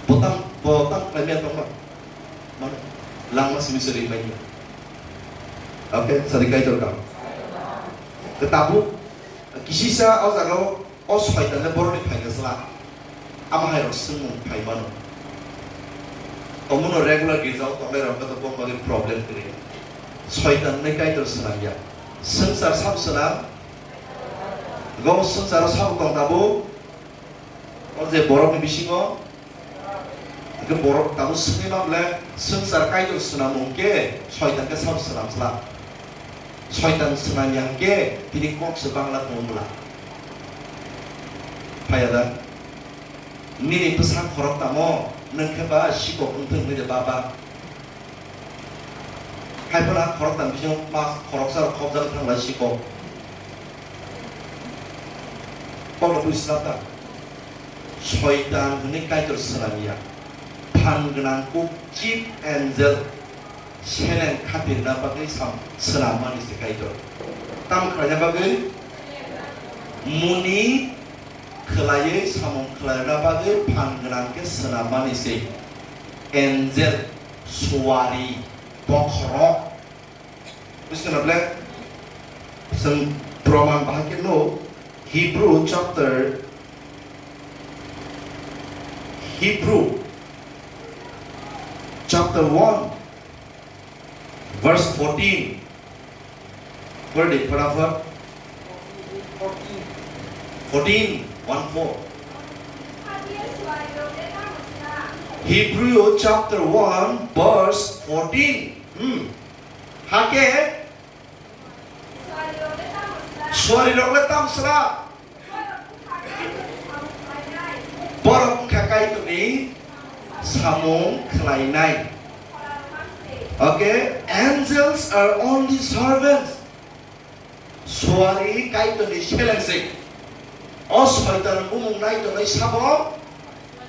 Bo tang, bo tang khlai maya tongma. Mano, langma simi se ring manya. Okay, sadi Kaitor kam. Ke tabuk, kisisa o jaga o, o soitan le borok ni phaikha sla. Amo hai rok swngmung phai mano. Omono regular girja o tongnai rok to bong bagwi problem kwrwi. Soitan ne Kaitor swnam ya. Swngchar sab swnam, Go swngcharo sabo tong tabuk. O je borokni bisingo Hwnkhe borok tabuk swngwi ma bwle, swngchar Kaitor swnamung khe Soitan khe sabo swnamsla. Soitan swnamya hwnkhe tini kok se bangla tongmwla. Phaiya da? Nini bwsa khorok tamo, nwng khe ba sikok wngthung hwnwi de baba. Hai phano khoroktham bisingo mas khoroksa rok khobjak thangla sikok. Kokno bui swlak ta. Soitan hwnwi Kaitor swnamya. Phan gwnang kuk chief angel seleng khatirna bagwi sam-, swnammani se Kaitor. Tamo khlaina bagwi? Muni khwlaiwi samung khlaina bagwi phan gwnang khe swnammani se angel, suari, bokhorok. Bujikhna ble? Chwng proman bahai khe no, Hebrew chapter, Hebrew chapter one, verse fourteen. Pore di, photaphat. Fourteen, one four. Hebrew chapter one, verse fourteen. Hmm. Hakhe suari rok le tamo sla? Borok wngkha Kaitorni samung khlainai. Okay, angels are only servants. Suari Kaitorni seleng se. O Soitan bumung nai tongnai sabo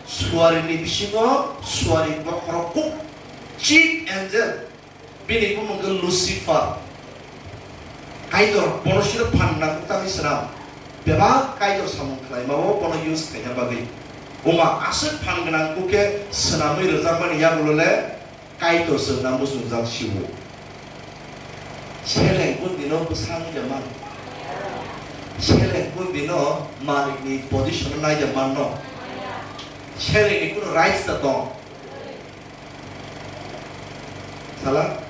suarini bisingo suari bokhorok kuk chief angel. Bini bumung khe Lucifer. Kaitor bono siro phan gwnang kuk tangwi swnam. Bebak Kaitor samung khlaimao bono use khaina bagwi. Wngma aswk phan gwnang kuk khe swnamwi rwjakmani yagulo le Kaitor se wngna muchungjak siwo. Seleng kun dino bwsang ya man. Seleng kun dino malikni position nai ya man no. Selengni kun rights ta tong. Sala?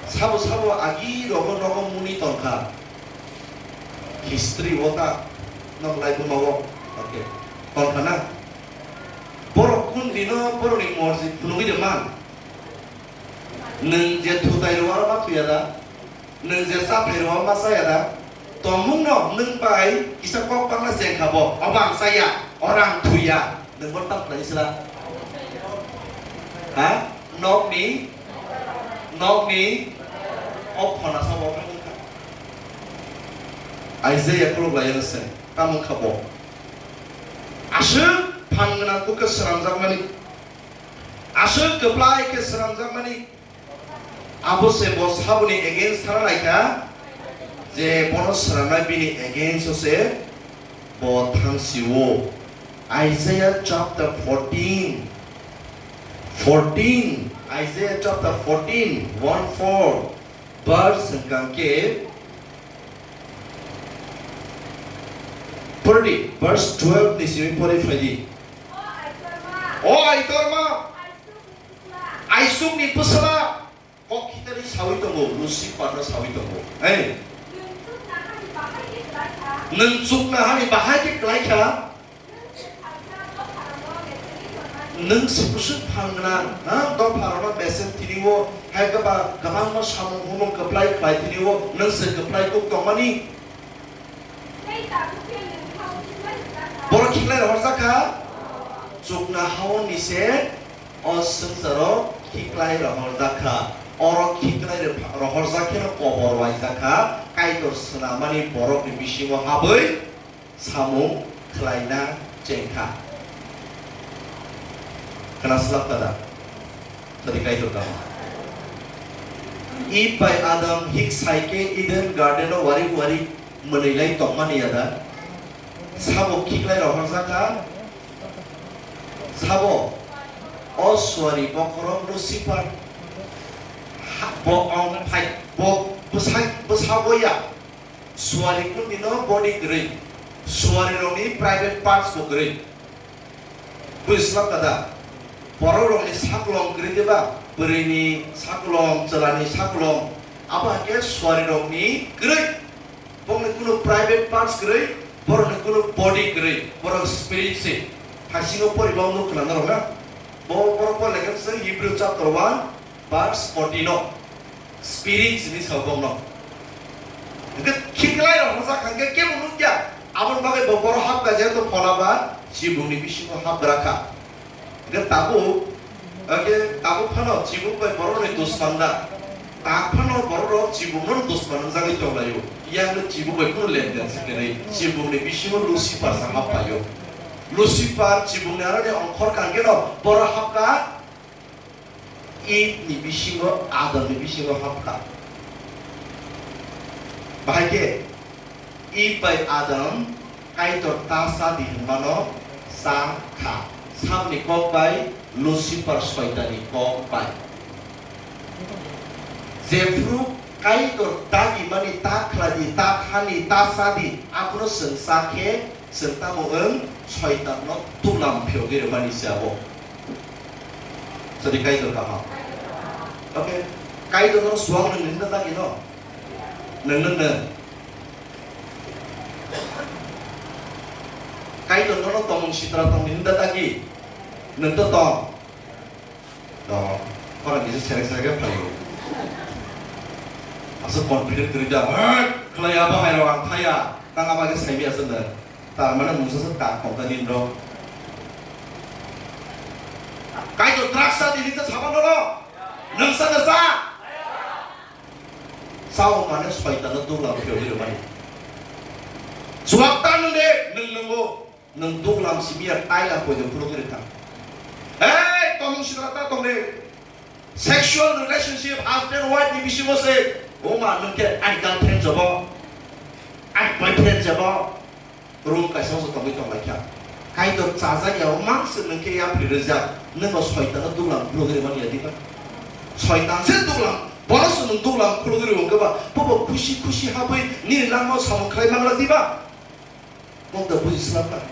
Sabo sabo agi rogo nogo muni tongkha. History o ta nok lai buma o. Okay. Tongkha na? Borok kun dino borokni morji phunugwi de man. Nwng je thutai rwaro ma thuya da? Nwng je chathai rwaro ma chaya da? Tongmung no nwng bai kisa kok bangla chengkha bo. Obo ang chaya, oro ang thuya. Nwng bo tam khlai sila. Ha? Nokni, nokni, o khona sabo kha wngkha. Isaiah khuluk lai se, tamo kha bo. Aswk phan gwnang kuk khe swnamjakmani. Aswk kwplai khe swnamjakmani. Abo se bo saboni against thana naikha, je bono swnamnai bini against o se bo thangsi-o. Isaiah chapter fourteen, fourteen, Isaiah chapter fourteen, one four, verse hwnkha khe, pore di, verse twelve ni simi pore phai di. O Aitorma, Aisukni bwsla. Kok khitarwi sawi tongo, Lucifer no sawi tongo. Hey. Nwng chukna hani bahai khe kwlai kha. Nwng se kusuk phan gwnang, ha? Dopha rokno beser tini o, hai khe ba kwbangma samung humung kwplai khlai tini o, nwng se kwplai kuk tongmani. Borok khiklai rohorjak kha, chukna haoni se o swngcharo khiklai rohorjak kha. Oro khiklai rohorjak kheno kobor waijak kha, Kaitor swnamani borokni bisingo habwi samung khlaina chengkha. Khna swlak kada? Sadi Kaitor tamo. Eve bai Adam hik sai khe Eden garden o warik warik mwnwi lai tongmani ya da? Sabo khiklai rohorjak kha? Sabo o suari bokhorok Lucifer ha-, bo ong phai, bo bwsai, bwsa boya. Suari kundino body kwrwi, suari rokni private parts bo kwrwi. Bui swlak kada, borok rokni saklong kwrwi diba, bwrwini saklong, chwlani saklong, abo hakhe suari rokni kwrwi. Bokni kunu private parts kwrwi, borokni kunu body kwrwi, borok spirit se. Haisingo poriba nuk khna norok na. Hebrew chapter one, verse fourteen o. Spirit sini sa bongno. Hingke khiklai rok hwnsa khangke kebo nukya. Aboni bagwi bo borok hapkha, jehetu phola ba chibungni bisingo hapgra kha. Hingke tabuk, hingke tabuk phano chibuk bai borokni dusman da. Tak phano borok rok chibukno dusman wngjagwi tonglaio. Yang no chibuk bai phano lenden se khenai. Chibungni bisingo Lucifer sa happaio. Lucifer chibungni aroni ongkhor kangkeno borok hapkha. Eve ni bisingo, Adam ni bisingo hapkha. Bahai khe Eve bai Adam Kaitor ta cha di hwnmano cha kha. Samni kok bai, Lucifer Soitanni kok bai. Jephru Kaitor dagimani ta khlai di, ta thani, ta cha di, abono chwng cha khe, chwng tamo wng Soitanno tublam phiyogwi rwmani se abo. Jadi Kaitor kaham. Oke. Kaitor no suang nung nung dagi no. Nung nung nung. Kaitor no no tomung sitra tong nung dagi. Nung to tong. To, para bisa serek serek phayo. Asa confident kiri da. Khlai aba hai ro ang thaya. Tang aba ke sai bi asa da. Tar mane mungsa se tak kok ta din ro. Kaitor draksa dini ta saba no ro. Nungsa da sa. Sao mane Soitanno tublam phiyogwi rwmani. Chuak ta nwng de, nwng nwngo, nwng tublam simi ya taila poito phulugwi rwkha. Hey, tomung sitra ta tong de. Sexual relationship husband wife ni bisingo se, oma nwng khe ani girlfriend jobo, ani boyfriend jobo. Room kaisa se tongwi tonglaikha. Kaitor chajak ya, o mang se nwng khe yapri rijak, nwng bo Soitanno duglam khulugwi rwmani ya diba? Soitan se duglam, bono se nwng duglam khulugwi rwngkhe ba, bobo khusi khusi habwi nini langmao samung khlai mangra diba? Bokda buji swlakha.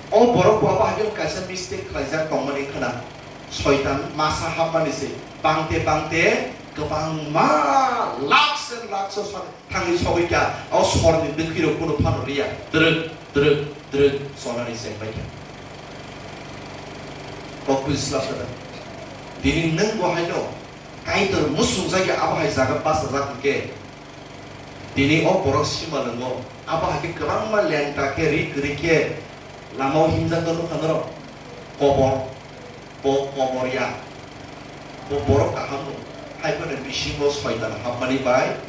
O borok bo abo hai kaisa mistake khlaijak tongmani khna. Soitan masa hapmani se, bangte bangte kwbangma lakhs and lakhs o sa-, thangwi sogwi kha, o sorni bwkhwi rok bono phano riya, twrwk, twrwk, twrwk sonani chengbai kha. Kok buji swlak kha da. Tini nwng bo haino Kaitor muchungjak ya abo hai jaga bachajak hwnkhe, tini o borok sima lwngo, abo hai khe kwbangma lengta khe ri kwrwi khe lama o himjak no nukha norok. Kobor. Bo kobor ya. Bo borok kaham no. Hai phano bisingo Soitan hapmani bai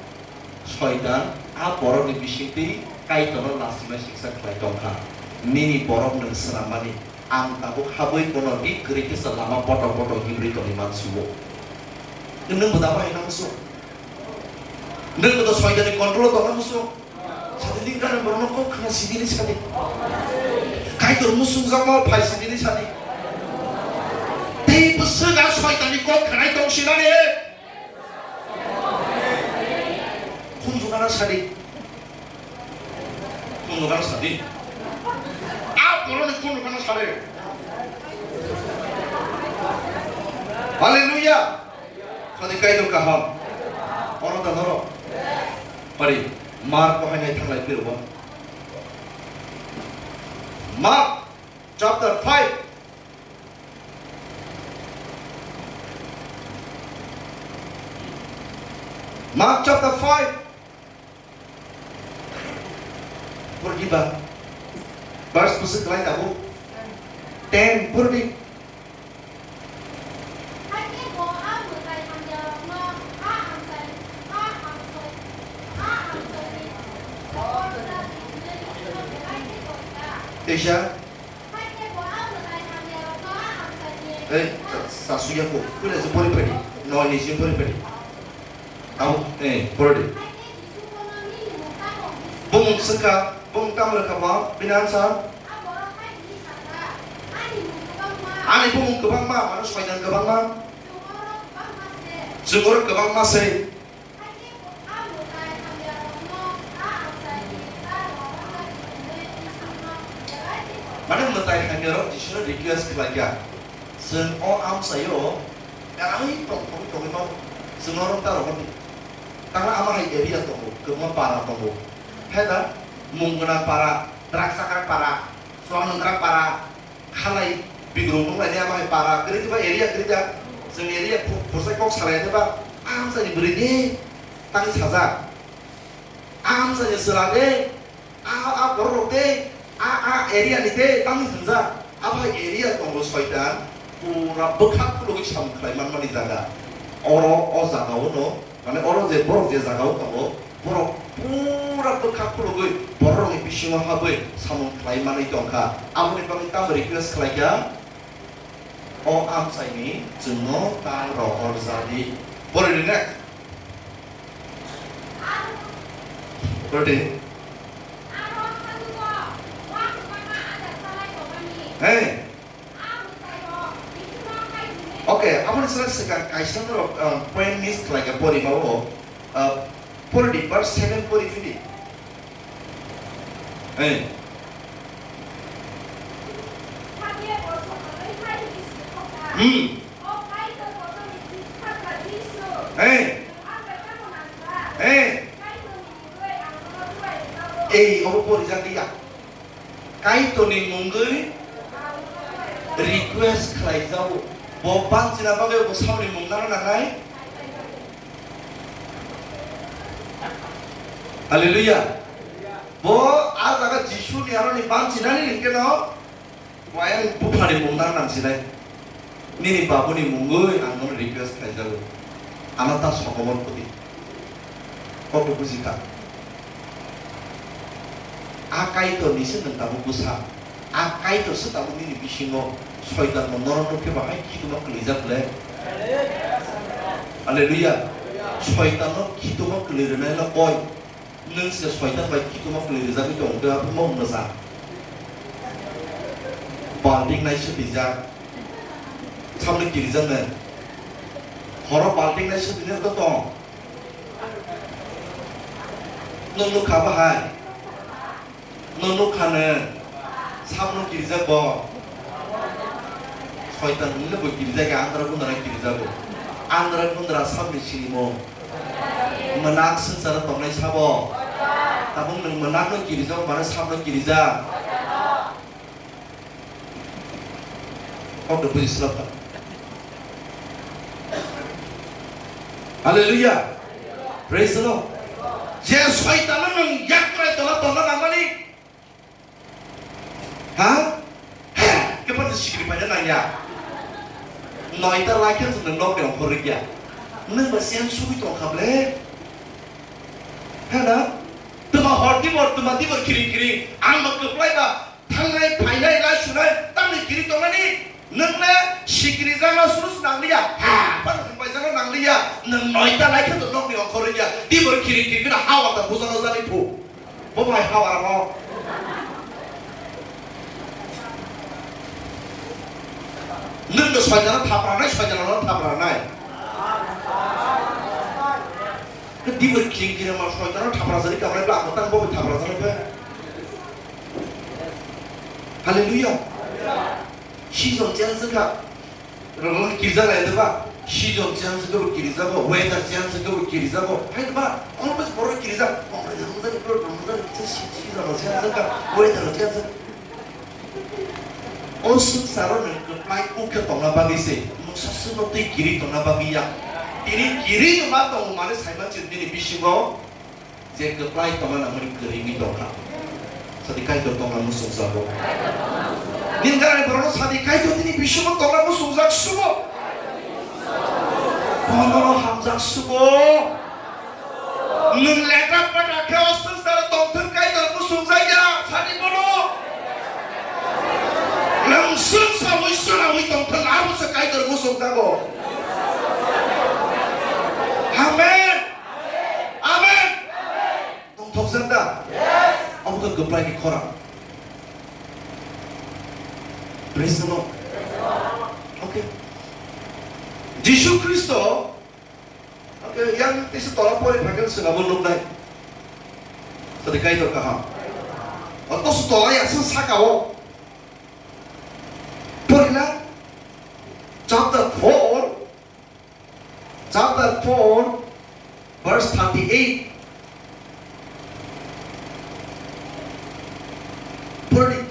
Soitan a borokni bisingtwi Kaitorno lachibai siksa khlai tongkha. Nini borok nwng swnammani, ang tabuk habwi bono rik kwrwi khe se lama botok botok himrwi tongwi mansugo. Nwng bo da bahai nang muchung? Nwng bo Soitanni control-o tongna muchung? Sadi ni gana borokno kok khna sidi ni sadi. Kaitor muchungjakma phai sidi ni sadi. Tei bwswk a Soitanni kok khnai tong sinani. Khunju gana sadi. Khunju gana sadi. A borokni khunju gana sadi. Hallelujah. Sadi Kaitor kaham. Oro da norok. Pari, Mark ko hainai thanglai piro ba. Mark chapter five. Mark chapter five. Purdi ba. Verse bwswk kwlai tabuk. Ten purdi. Teisa. Ei, sa-, sasuya ko. Pura se pori pedi. No, ni se pori pedi. Tamo, eh, purdi. Bumung swngkha, bumung tamo rwkha bo, bini answer. Ani bumung kwbangma, mano soitan kwbangma. Chwng oro kwbangma se. Mane mwtai hamya rok Jisuno request khlaikha. Chwng o amchaio, karai tong, tong, tongwi mano. Chwng oro ta rohordi. Tangla ama hai area tongo, kwbangma para tongo. Heda, Mungkona para, Drakchakra para, Chwang Nungkra para, Khalai Bigrung nung laini abo hai para kwrwi khe ba area kwrwi da. Chwng area phu-, phursa kok salai khe ba, "A amchaini bwrwi de, tang sajak. A amchaini chwla de, a, a borok rok de, a, a area ni de," tang hinjak. Abo hai area tongo soitan, pura bwkha khulugwi samung khlai manmani jaga. Oro o jaga o no Mane oro je borok je jaga o tongo, borok pura bwkha khulugwi borok rokni bisingo habwi samung khlai manwi tongkha. Aboni bagwi tamo request khlaikha, o amchaini chwngno ta rohor jadi. Pori di ne? Pori di. Hey. Okay, aboni sara swkang kaisa norok, ah, point miss khlaikha pori mao, ah, pori di verse seven pori phidi. Hey. Hmm. Hey. Hey. Ei, obo pori jak ya. Kaitorni mungwi request khlaijago. Bo banchina bagwi bo samni mung nang nangnai. Hallelujah. Bo a jaga Jisuni aroni banchinani hwnkhe no, wayang buphani mung nang nang sinai. Nini babuni mungwi ang nono request khlaijago. Ano ta sokomor koti. Kok buji kha. A Kaitor ni se nwng tabuk bwsa. A Kaitor se tabuk nini bisingo. Soitan bo norok nukhe bahai khituma kwlwijak le. Hallelujah. Soitan no khituma kwlwi rwnai no koi. Nwng se soitan bai khituma kwlwi rwjagwi tongkhe, abo mo wngno sa. Balting nai swtwijak. Samni kirijak nai. Horo balting nai swtwini rwkha tong. Nwng nukha bahai. Nwng nukha nw. Samno kirijak bo. Soitan hwnle bo kirijak ya, andra gundra kirijago. Andra gundra samni sinimo. Mwnak swngcharo tongnai sabo. Tabuk nwng mwnakno kirijak, mane sabno kirijak. Kokno bujislap ta. Hallelujah. Praise the Lord. Je soitano nwng yakrai tola tongna nangmani. Ha? Kepha sikri paina nangya. Noita laikha chwng nokni ongkhor rikya. Nwng ba siyan sugwi tongkha ble. Hana? Tuma hor tibor, tuma tibor kiri kiri. Ang ba kwplai ba thangnai, phainai, lai sunai, tamni kiri tongnani. Nwng le sikri jagna suru se nangliya. Ha, pa nwng bai jagna nangliya. Nwng noita laikha to nokni ongkhor rikya. Tibor kiri kiri kiri hawa ta bujano jani phu. Bo bai ha aro. Nwng no soitano thapranai, soitano thapranai. Ke dibo king kire ma soitano thapra jani kamrai bla ko tang bo bai thapra jani be. Hallelujah. Season change ka. Rwng kirjak lai de ba, season change khe bo kirjago, weather change khe bo kirjago. Hai de ba, always borok kirjak. Kongrai de rwng jani, borok rwng jani, se se-, season change kha, weather change. O swngcharo nwng kwplai kuk khe tongna bagwi se, nwng saswkno twi kiri tongna bagwi ya. Tini kiri ma tongo mani saiman chini nini bisingo. Je kwplai tongna nangmani kwrwngwi tongkha. Sadi Kaitor tongna muchungjago. Nini gana borokno sadi Kaitor nini bisingo tongna muchungjak sugo. Bono hamjak sugo. Nwng leta pata khe o swngcharo tongthwng Kaitor muchungjak ya sadi bono. Nwng swngsawi swnawi tongthwng abo se Kaitor muchungjago. Amen. Amen. Tongthokjak da? Yes. Abo khe kwplai ni khorang. Praise the Lord. Okay. Jisu Khristo, okay, yang tisa tola pori phakhe swngabo nuknai. Sadi Kaitor kaham. Oto tola yang saka o. Porila chapter four. Chapter four, verse thirty-eight. Purdi.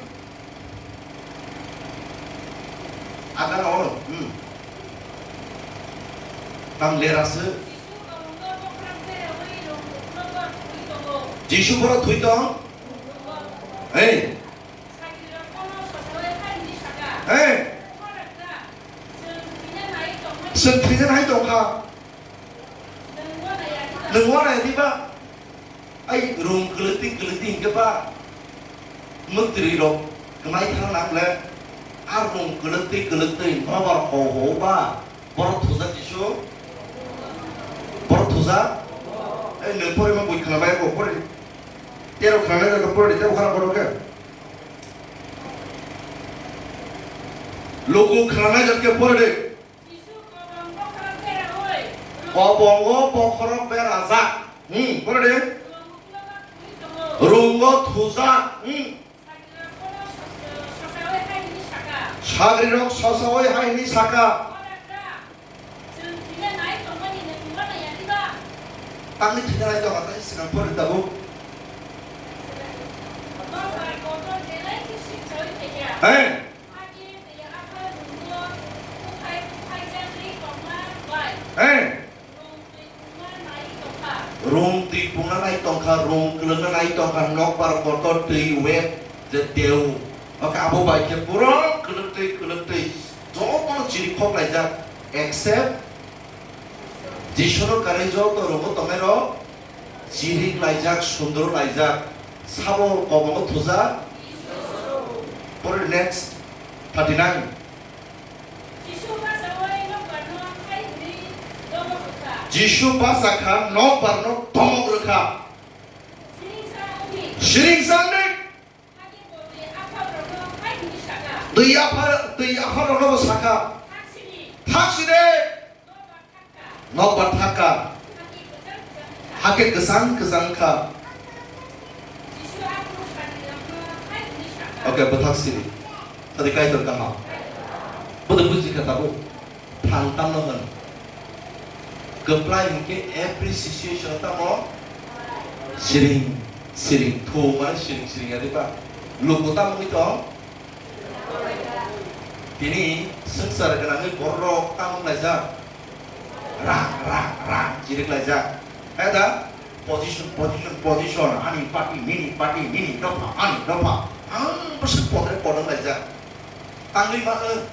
Hmm. Tang lera se. Jisu borok thwi tong. Hey. Hey. Chwng thwina nai tong kha. Nwng wana ya diba? Ai, rung kwlwktwi kwlwktwi hinkhe ba mwtwrwi rok kwmai thang nang le, a rung kwlwktwi kwlwktwi nobar ho ho ba, borok thujak Jisu? Borok thujak? Ai, nwng porima bui khwna bai ko pori. Tero khwna nai ko pori, tero khwna poro khe. Luku khwna nai jak khe pori de. Kobongo bokhorok berajak. Hmm, pore de. Rungo thujak. Hmm. Sagrirok sosawi hai hini saka. Tangni thwina nai tongkha, tei swkang pore tabuk. Hey. Hey. Rung twi pungna nai tongkha, rung kwlwngna nai tongkha, nokbar kotor twi web je teu. Oke, abo bai khe borok kwlwktwi kwlwktwi jotono chirikhok laijak, except Jisuno karwi joto rogo tongnai rok chirik laijak, sundro laijak, sabo kobongo thujak. Pore next, thirty nine. Jisu basa kha nokbar no tomok rwkha. Siring sa wngdi. Twi aphar, twi aphar rokno bo sakha. Thak sidi. Nokbar thakha. Hakhe kwchang kwchang kha. Oke, bwthak sidi. Tadi Kaitor kaham. Bodo buji kha tabuk. Thang tamno hwn. Kwplai hinkhe appreciation tamo? Siring, siring. Thumani siring, siring ya diba? Luku tamo wngwi tong? Tini swngchar gwnangwi borok tamo wnglaijak? Rang, rang, rang, chirik laijak. Hai da? Position, position, position. Ani party, nini party, nini dopha, ani dopha. Ang bwswk podre podong laijak. Tangwi ma wng.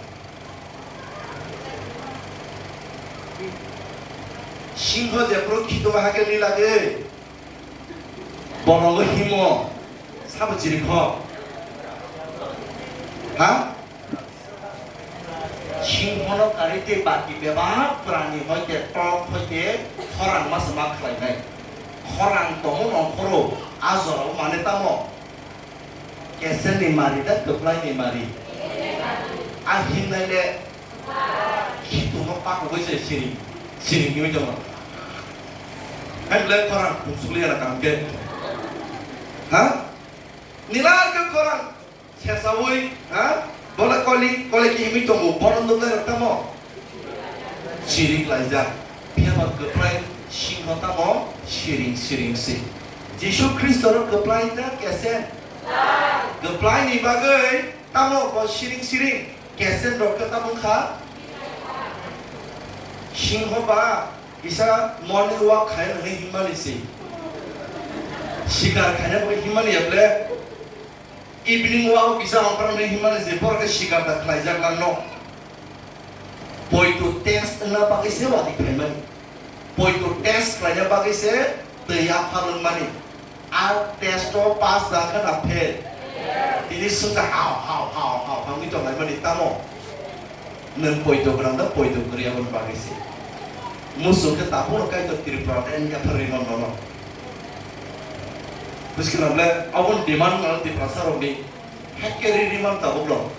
Singho jephuru khitoma hakhe nwi lagwi. Bonogo himo. Sabo chirikho. Ha? Singhono karwi tei baki bebak prani hoite tok hoite khorang masa ma khlainai. Khorang tongmo nongkhoro a jorao mane tamo? Kesenni mari da kwplaini mari? A himnai le khitungno pakugwi se siring, siring hinwi tongo. Hai le khorang pungsukli ya kaham khe. Ha? Nilai khe khorang sesaui, ha? Bola koli, koli ki himwi tongo, bono nuknai rok tamo? Chirik laijak. Phiya ba kwplai singho tamo siring siring se. Jisu Khristo no kwplai da kesen? Kwplai ni bagwi tamo bo siring siring kesen rok khe tamo kha? Singho ba kisa morning walk khai nani himmani se. Sikar khaina bagwi himmani ya ble? Evening walk kisa ongkhormani himani je borok khe sikar da khlaijak langno. Poito test wngna bagwi se wadi khlaimani. Poito test khlaina bagwi se twi aphar wngmani. A test o pass da khe na fail? Tini swngsa hao hao hao hao hao wngwi tonglaimani tamo? Nwng poito gwnang da poito kwrwi aboni bagwi se. Muchung khe tabukno Kaitor Tripura tei wngya pharwi nono. Bwskang ble aboni demand nang Tiprasa rokni. Haikhe ri ri man tabuk rok.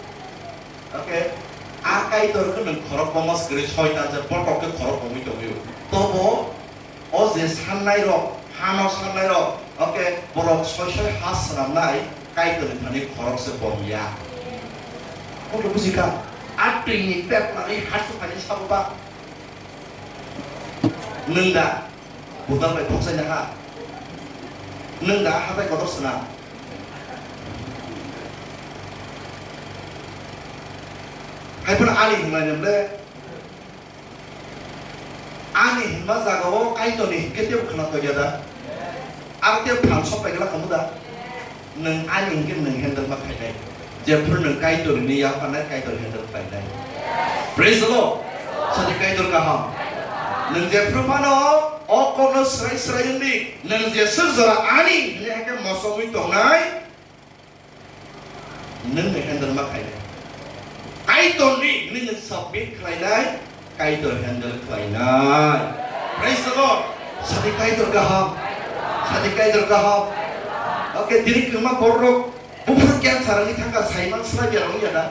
Oke. A Kaitor khe nwng khorok boma swkri soitan se botok khe khorok bomwi tongwi. Tobo o je sannai rok, hano sannai rok, oke, borok soi soi ha swnamnai Kaitorni thani khorok se bom ya. Kok buji kha, a twini pet nani ha se phani sabo ba. Nwng da budal bai thoksaina ha. Nwng da hatai kotor swnam. Haiphano ani hinmani ble, ani hinma jagao Kaitorni hinkhe tebo khwna tongya da? Aro tei phan sok paigwla khamu da? Nwng ani hinkhe nwng handle ma khainai. Jephru nwng Kaitor hinwi yapharnai, Kaitor handle khlainai. Praise the Lord. Sadi Kaitor kaham. Nwng jephru phano o kokno srai srai wngdi. Nwng jeswk jora ani hinwi hakhe mosogwi tongnai. Nwng ni handle ma khainai. Kaitor ni, nini submit khlainai, Kaitor handle khlainai. Praise the Lord. Sadi Kaitor kaham. Sadi Kaitor kaham. Okay, dini kwma borok buphuru cancer ni thangka saiman slai ya rong ya da.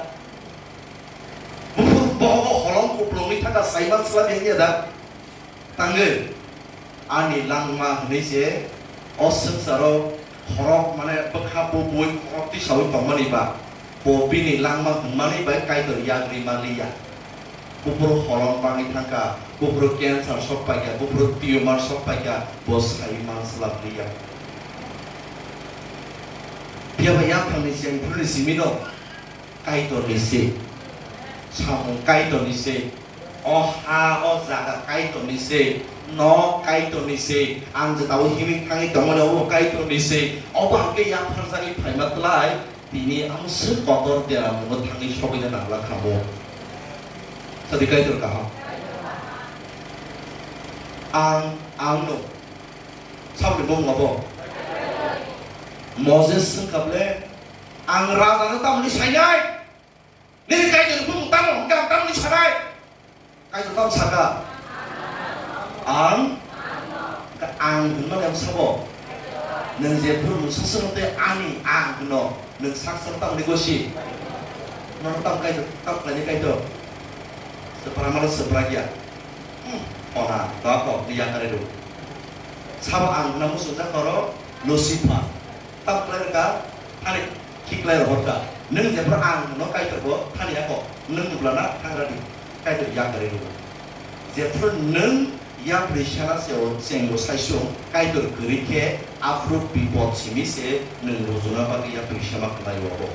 Buphuru bohogo holong kuplung ni thangka saiman slai ya da. Tangwi, ani langma hwnwi se o swngcharo khorok, mane, bwkha bubui khorok tisaui tongmani ba, bo bini langma hwnmani bai Kaitor yagri manliya. Buphuru holong bangwi thangkha, buphuru cancer sok paikha, buphuru tumor sok paikha, bo sai manslak liya. Phiya ba yaphangni chengphuruni simino Kaitorni se, samung Kaitorni se. O ha, o jaga Kaitorni se, nok Kaitorni se, ang je tabuk himwi thangwi tongmani obo Kaitorni se, obo hwnkhe yapharjagwi phaima tlai, tini ang se kotor deramungo thangwi sogwina nangla khamu. Sadi Kaitor kaham. Ang, ang no. Saboni bumung abo. Moses wngkha ble, ang raja no tamoni sainai. Nini Kaitor bumung tamo hwnkhe ang tamoni sanai? Kaitor tamo saka? Ang? Ang hwnmani ang sabo? Nwng je phuru nwng sasano tei ani ang hwno, nwng sak sak tamoni gosi? Nono tamo Kaitor, tamo khlainai Kaitor? Swpra mano swpra ya. Hmm, ona, doko, ni yakari rw. Sabo ang hwna muchungjak norok, Lucifer. Tamo khlai rwkha, thani khiklai rohorkha. Nwng jephru ang no Kaitor bo thani yako, nwng nuglana thangradi, Kaitor yakarwi rwo. Jephru nwng yapri sana se o chengbo saisung, Kaitor kwrwi khe aphuru bipod simi se nwng rujuna bagwi yapri sama khlai obo.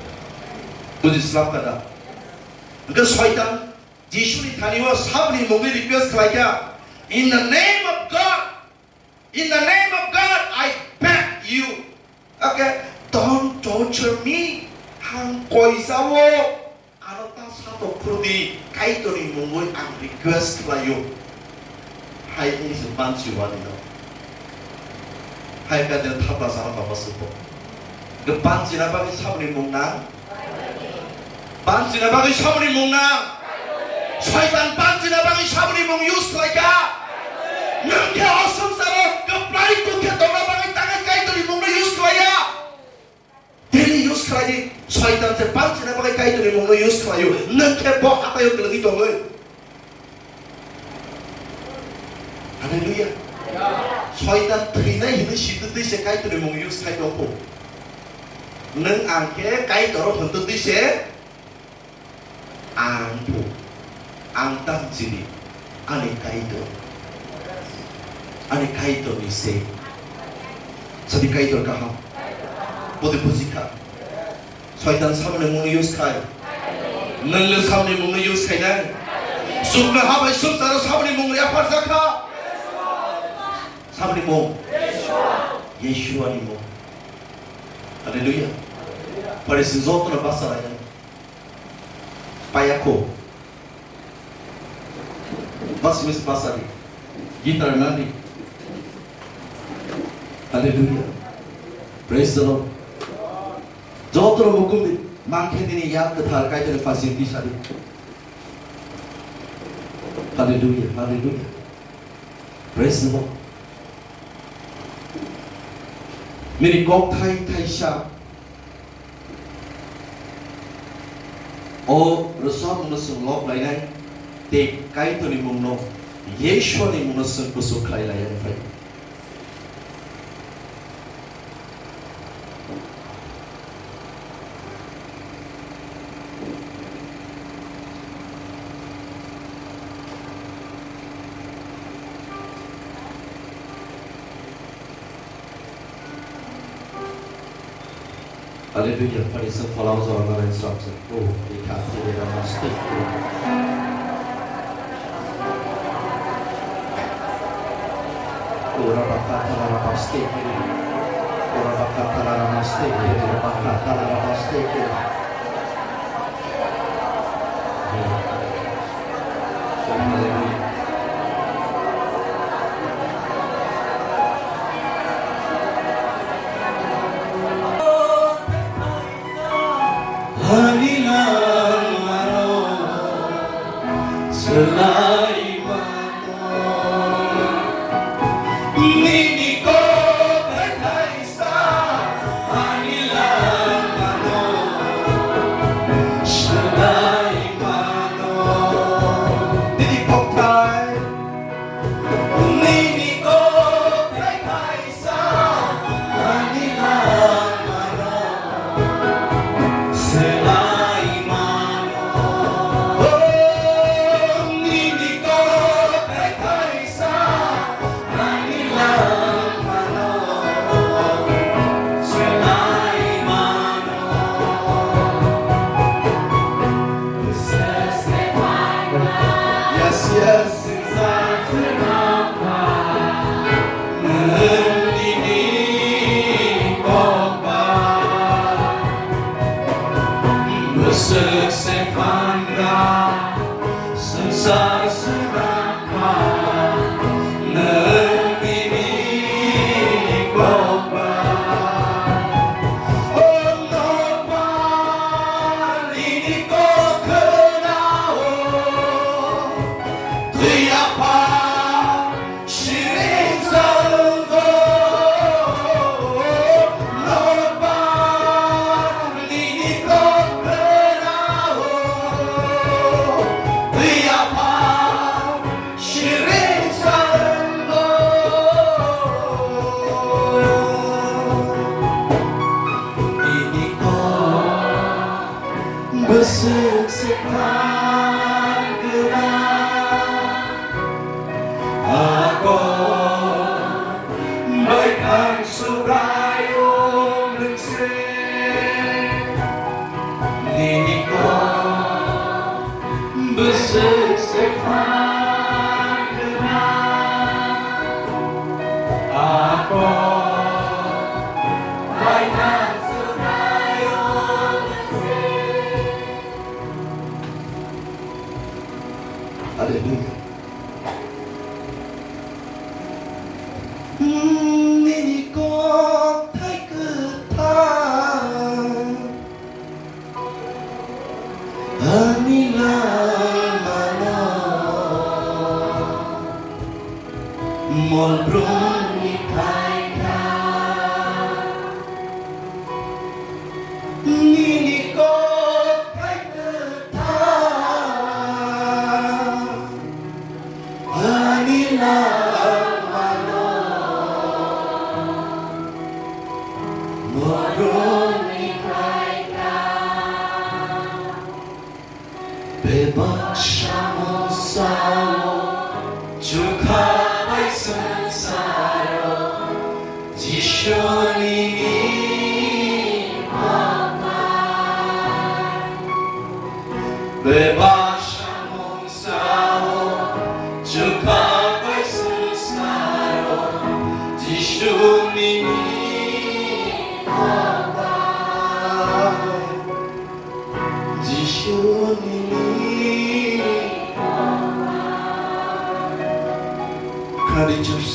Buji slap kada? Hwnkhe Soitan Jisuni thani o sabni mungwi request khlai kha, "In the name of God, in the name of God, I beg you, okay, don't torture me." Ang koisa o, ano ta satok phuru di, Kaitorni mungwi ang request khlai o. Hai wngwi se banchi wani no. Hai ka de thapla sana baba supo. Ge banchina bagwi sabni mung nang. Banchina bagwi saboni mung nang. Soitan banchina bagwi saboni mung use khlai kha. Nwng khe o swngcharo kwplai tong khe tongna bagwi tangwi Kaitorni mungno use khlai ya. Daily use khlai di. Soitan se banchina bagwi Kaitorni mungno use khlai o. Nwng khe bo hataio kwlwngwi tongwi. Hallelujah. Soitan thwinai hinwi sitwtwi se Kaitorni mung use khai tongkho. Nwng ang khe Kaitor hwntwtwi se ang phu. Ang tang chini. Ani Kaitor. Ani Kaitorni se. Sadi Kaitor kaham. Bode bujikha. Soitan saboni mungno use khai. Nwng le saboni mungno use khainai. Sukno habai sukcharo saboni mung yapharjak kha. Saboni mung. Yeshua ni mung. Hallelujah. Pharisee jotono basa lainai. Payakho. Bas mis basari. Gitar nani. Hallelujah. Praise the Lord. Jotono mukumdi mangkhe dini yak kwthar Kaitorni phaising tisadi. Hallelujah. Hallelujah. Praise the Lord. Nini kok thai thaisa. O rwchapmungno chwng lok lainai, tei Kaitorni mungno, Yeshwani mungno chwng kuchuk khlai lai, ani phai. Hallelujah, pari sa phalang jora narain srapsa. Oh, ikha thiri rama stik. Ora baka thala rama stik. Ora baka thala rama stik. Ora baka thala rama stik. Ani langmano swlai mano. Nini kok hai hai sa ani langmano swlai mano. Nini kok hai Nini kok hai hai sa ani langmano swlai mano. Oh, nini kok hai hai sa ani langmano swlai mano. Yes, yes. Bwswk se phan kha, swngchar swnam kha, nwng nini kok bai. O nokbar nini kok khwnao, twi apha siring chwlgo. Nokbar nini kok khwnao, twi apha siring chwlgo. Nini kok bwswk se phan gwnang. Ako bai thang Subraiyung nwng se. Nini kok bwswk se phan gwnang. Ako bai thang Subraiyung nwng se. Hallelujah. Nini kok hai kwthang ani langmano molbrumni thai kha. Nini kok hai kwthang ani langmano molbrumni thai kha. Bebak samung sao chukha bai swngcharo Jisuni ni kokbar. Bebak samung sao chukha bai swngcharo Jisuni ni kokbar. Jisuni ni kokbar. Khadi church.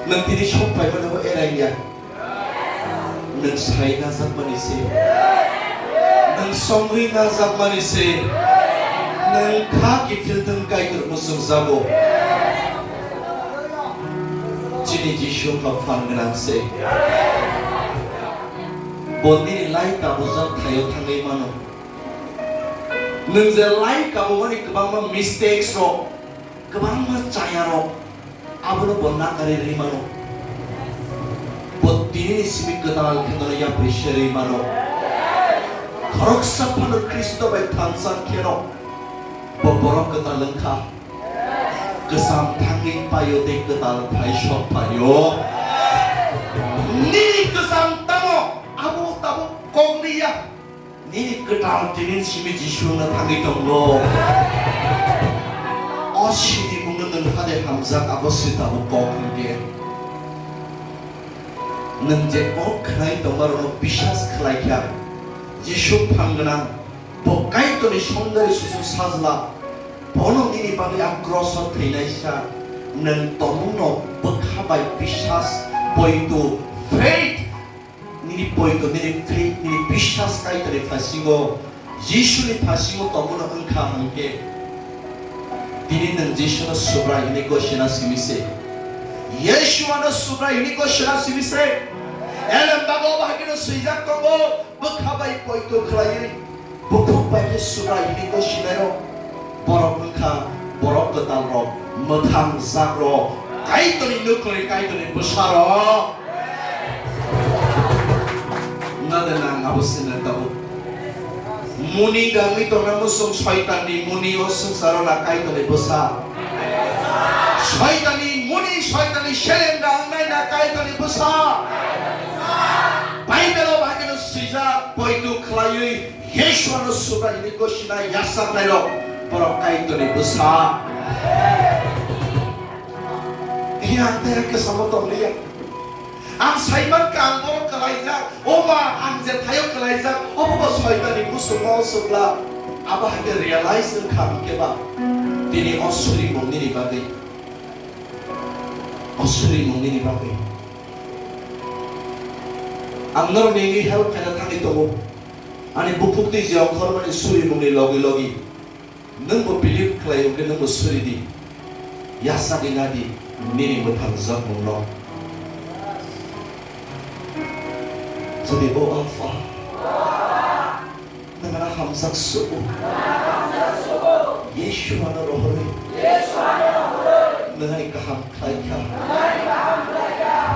Nwng tini sok phaimani bo erai ya. Nwng sai najakmani se. Nwng songwi najakmani se. Nwng kha kiphilthwng Kaitor muchungjago. Chini Jisu kha phan gwnang se. Bo nini lai kabujak thaio thangwi mano. Nwng je lai kabumani kwbangma mistakes rok, kwbangma chaya rok, abono bo nakarwi rwi mano. Bo tinini simi kwtal khe nono yapri serwi mano. Khoroksa phano Khristo bai thansa kheno bo borok kwtal wngkha. Kwcham thangwi paio tei kwtal phai sok phaio. Nini kwcham tamo? Nini kwtal tini simi Jisu wngna thangwi tongo. O sinimungno nwng hade hamjak, abo se tabuk kok hwnkhe. Nwng je kok khwnai tongmarokno biswas khlai kha, Jisu phang gwnang, bo Kaitorni songdari susu sajla, bono nini bagwi a kroso thwinaisa, nwng tongmungno bwkha bai biswas, poito, faith, nini poito, nini faith, nini biswas Kaitorni phasingo, Jisuni phasingo tongmano wngkha hwnkhe, tini nwng Jisuno Subrai hwnwi gosina simi se. Yeshuano Subrai hwnwi gosina simi se. Elem bago bahai kheno swijak tongo, bwkha bai poito khlaiwi, bukhuk bai khe Subrai hwnwi gosinairok. Borok wngkha borok kwtalrok, mwthang jakrok, Kaitorni nukhungni Kaitorni bwsarok. Nade nang abo sina tabuk. Muni gangwi tongna musung Soitanni muni o swngcharo na Kaitorni bwsa. Soitanni muni, Soitanni seleng da wngnai na Kaitorni bwsa. Baibelo bahai kheno swijak, poito khlaiwi Yeshuano Subrai hwnwi gosina yachaknairok borok Kaitorni bwsa. Iya, ang tei ang kwchamo tongliya. Ang saimankha ang borok kwlaijak, o ma, ang je thaio kwlaijak, obo bo Soitanni musumo o chwla. Abo hai khe realize wngkha hwnkhe ba, tini o surimung nini bagwi, o surimung nini bagwi. Ang norok nini help khaina thangwi tongo. Ani bukhuk twi je ongkhormani surimungni logi logi. Nwng bo believe khlai hwnkhe nwng bo suri di. Yachagwi na di nini mwthang jakmungno. Jodi o Apha, nwng ano hamjak sugo. Yeshu ano rohorwi. Nwng ani kaham khlai kha.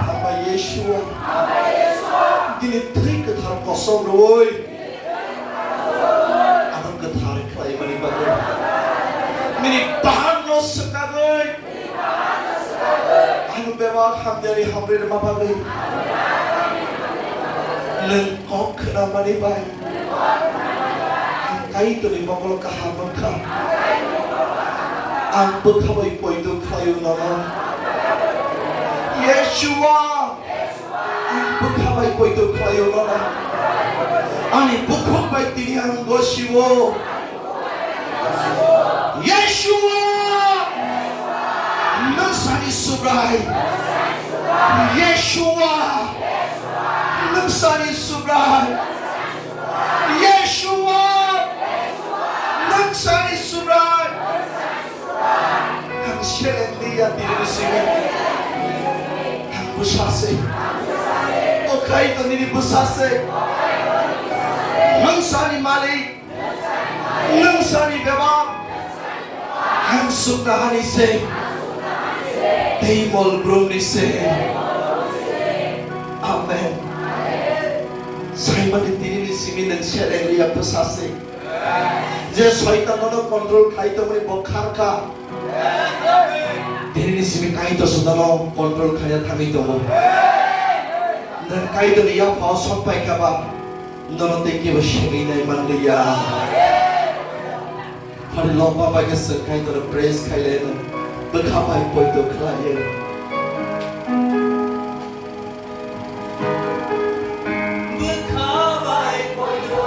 Hamba Yeshua. Tini thwi kwthar kosom rwui. Ano kwthar khlaimani bagwi. Nini bahanno swkagwi. Ano bebak hamyani hamri rwma bagwi. Nwng kok khwnamani bai. Ang Kaitorni mokolo kaham wngkha. Ang bwkha bai poito khlaio nono. Yeshua, ang bwkha bai poito khlaio nono. Ani bukhuk bai tini ang gosio. Yeshua, nwng sani Subrai. Yeshua, nwng sani Subrai. Yeshua, nwng sani Subrai. Ang seleng liya tini sini. Ang bwsase. O Kaitor nini bwsase. Nwng sani malik. Nwng sani bebak. Ang sukna hani se. Tei mol brumni se. Amen. Saimani tini ni simi nwng seleng liya bwsase. Je Soitan nono control khai tongmani bo kharkha. Tini ni simi Kaitor se nono control khaina thangwi tongo. Nwng Kaitor ni yaphao sok pai kha ba, nono tei kebo segwi nai manliya. Phari lokma bai khe chwng Kaitor praise khai le no. Bwkha bai poito khlai. Bwkha bai poito.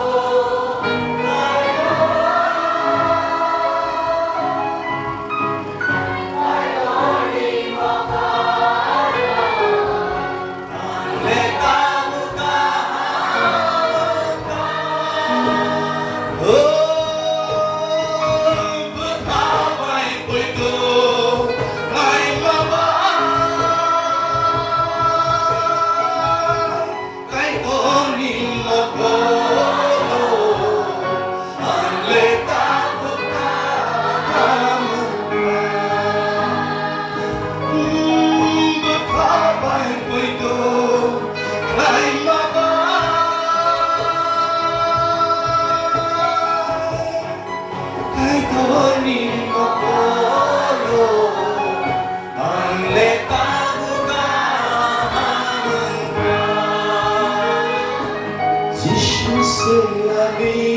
Kaitorni mokolo ang le tabuk kaham wngkha. Jisu se ani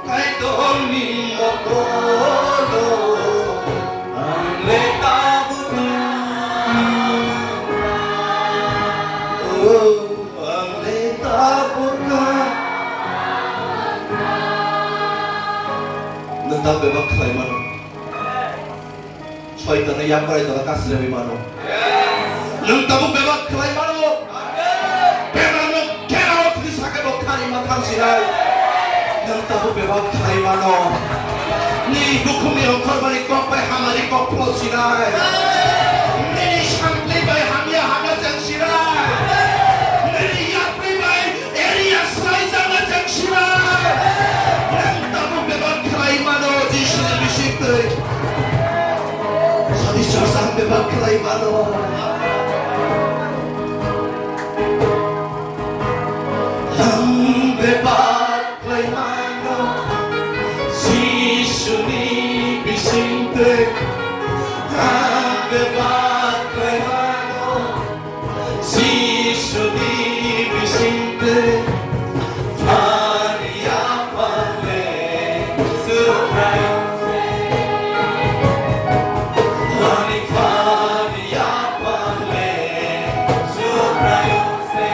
Kaitorni mokolo ang le tabuk kha. Oh, ang le tabuk kha. Nwng ta bebak khlai mano. Soitano yakrai tola kasrewi mano. Nwng tabuk bebak khlai mano. Bemarno get out hwnwi sakhe bo khani ma thang sinai. Nwng tabuk bebak khlai mano. Nini bukhumni ongkhormani kok bai hamari kok pholo sinai. Nini sampli bai hamya hamya cheng sinai. Nini yapri bai Elia swlaijakna cheng sinai. Nwng tabuk bebak khlai mano Jisuni bisingtwi. Sadi chwng bebak khlai mano. Ang bebak khlai mano. Jisuni bisingtwi. Ang bebak khlai mano. Jisuni bisingtwi phani aphale Subraiyung se. Ani phani aphale Subraiyung se.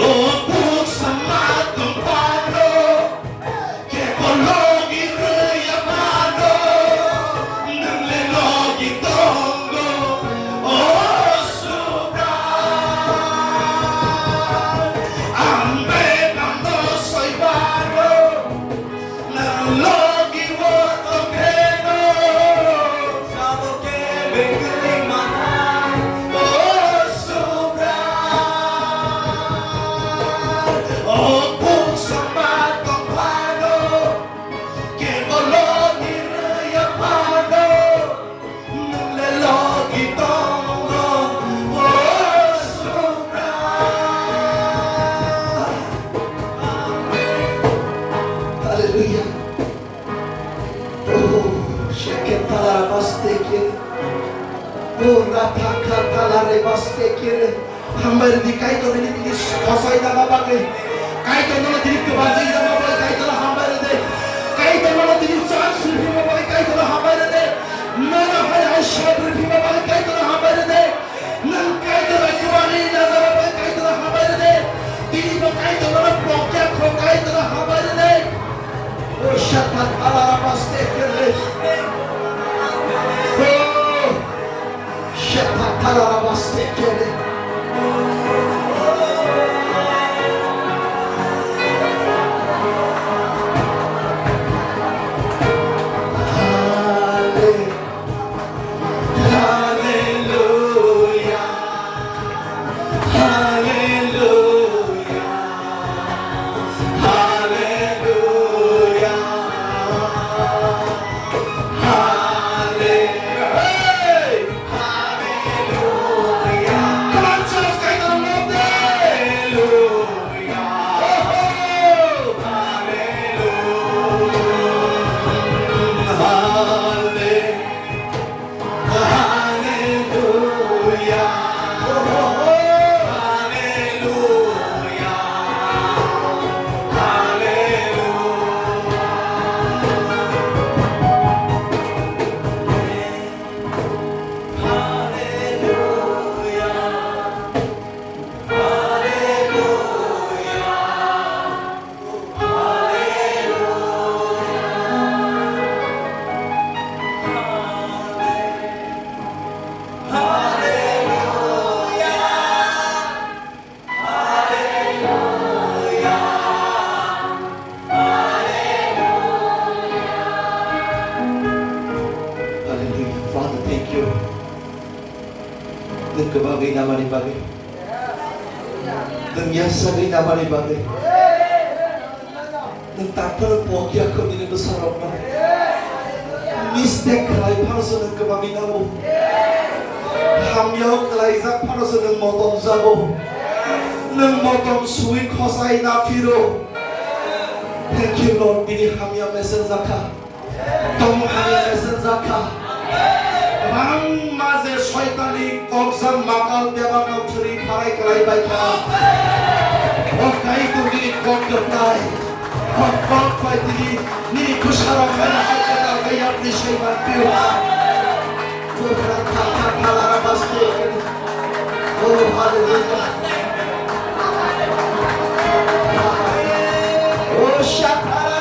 O buksa matwng phano Kebo logi rwya mano, nwng le logi tongo, o Subrai. Ang bebakno soi mano, nwng logi o tongpheno. Sabo kebeng kwrwi manai, o Subrai. O buksa matwng phano, kebo logi rwya phano, nwng le logi tongo, o Subrai. Hallelujah. Oh, sheketala rabasteke. Oh, ratakatala rebasteke. Hambai rwdi Kaitor nini tini khosai nangma bagwi. Kaitor nono tini kwbangwi nangma bagwi Kaitor hambai rwdi. Kaitor nono tini chance rwphima bagwi Kaitor hambai rwdi. Nono hai hai sab rwphima bagwi Kaitor hambai rwdi. Nwng Kaitor bai kwbangwi nangma bagwi Kaitor hambai rwdi. Tini bo Kaitor nono pokya kho Kaitor hambai rwdi. Oh, shatan alarabas tekere. Oh, shatan alarabas tekere. Hallelujah. Hallelujah. Hallelujah. Hallelujah. Halle-, hey! Hallelujah. Come on, church, kaitor love. Hallelujah. Oh, hallelujah. Halle-, Hallelujah. Hallelujah. Hallelujah. Hallelujah. Hallelujah. Father, thank you. Nwng kwbangwi namani bagwi. Nwng yasagwi namani bagwi. Nwng takhorok pokya khobini bwsarokno. Mistake khlai phano se nwng kwbangwi namo. Hamya kwlaijak phano se nwng motom jago. Nwng motom suwi khosai na phiro. Thank you, Lord, bini hamya message jakha. Tong hamya message jakha. Kwbangma je soitani kokjak makal bebak no thwrwi pharai kwlai bai kha. O Kaitor bini kok kwplai. O kok bai tini nini bwsarok hai hai khe nalgaiya tini saiman pio. Oh, hallelujah. Oh, shakara.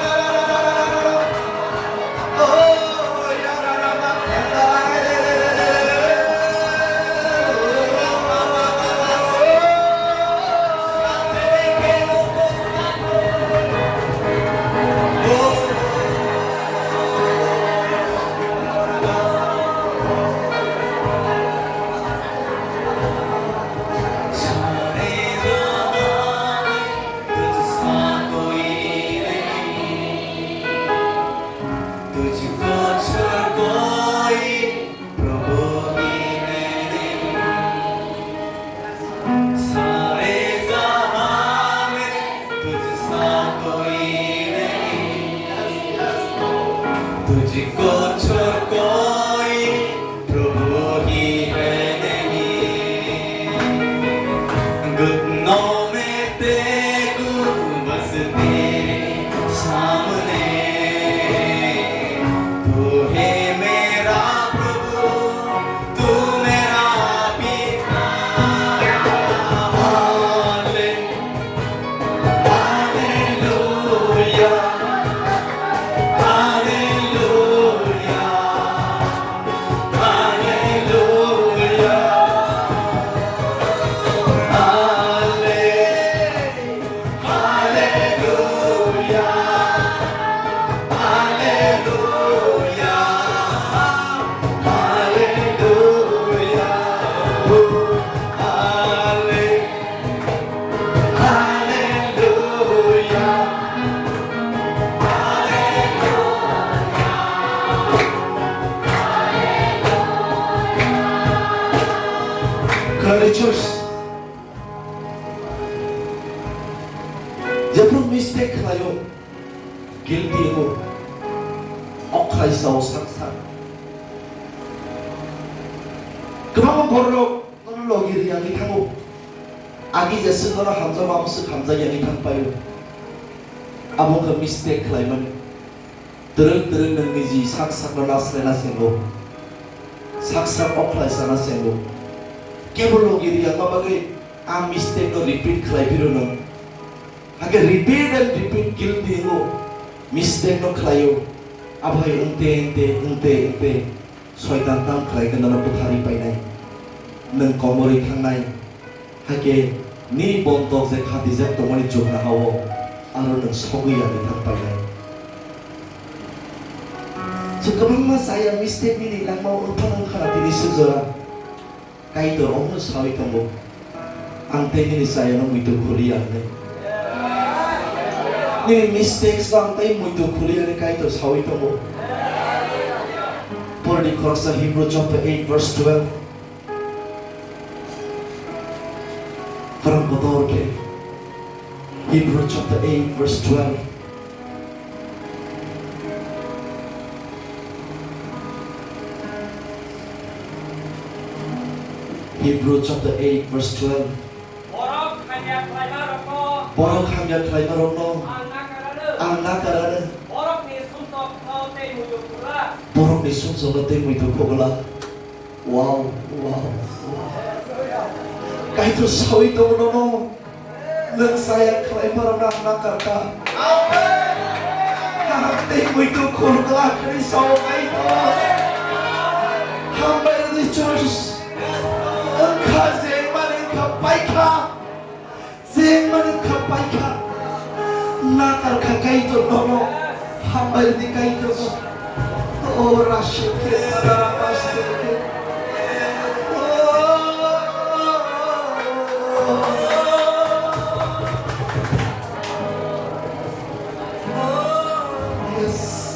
तुझको छोड़ कोई प्रभु ही नहीं। सारे जहां में तुझसा कोई नहीं। तुझको छोड़ कोई प्रभु ही है नहीं। घुटनों में टेकूं बस तेरे सामने। तू है मेरा प्रभु, तू मेरा पिता। हाले-, hallelujah, hallelujah. Hallelujah. Hallelujah. Hallelujah. Hallelujah. Halle-, Hallelujah. Khwnai church. Jephru mistake khlaio, guilty wngo, ok khlai sao sak sak. Kwbangma borok nono logi riyangwi thango. Agi jeswk nono hamjakma, amswk hamjak yangwi thang paio. Abo wngkha mistake khlaimani. Twrwng twrwng nwng niji sak sakno nasle nasengo. Sak sak ok khlai sana sengo. Kebo logi riyangma bagwi a mistake no repeat khlai phiro nwng. Hakhe repeat and repeat guilty wngo. Mistake no khlaio. Abohai wngte wngte wngte wngte Soitan tam khlai khe nono butharwi painai. Nwng komorwi thangnai. Hakhe nini bontok je khatijak tongmani chuknoha-o aro nwng sogwi yangwi thang painai. Chwng kwbangma chaya mistake nini langmao wngphano wngkha na tini sujora. Kaitor omono sawi tongo. Ang tei nini chayano muitu khuliya hwnwi. Nini mistakes no ang tei muitu khuliya hwnwi Kaitor sawi tongo. Pordi khoroksa Hebrew chapter eight verse twelve. Khorang kotor khe Hebrew chapter eight verse twelve. Hebrew chapter eight verse twelve. Borok hamya khlaima rokno. Borok hamya khlaima rokno. Ang nakarano. Ang nakarano. Borokni sumsok no tei muitu khugla. Borokni sumsok no tei muitu khugla. Wow, wow, wow. Kaitor sawi tongo nono. Nwng chaya khlai phano nang nakar kha. Kaham tei muitu khulgla khri sao Kaitor. Hambai rwdi church. Wngkha je mani wngkha paikha. Je mani wngkha paikha. Nakar kha Kaitor nono. Hambai rwdi Kaitor. Oh, Rashike, Tarabashike. Oh, yes.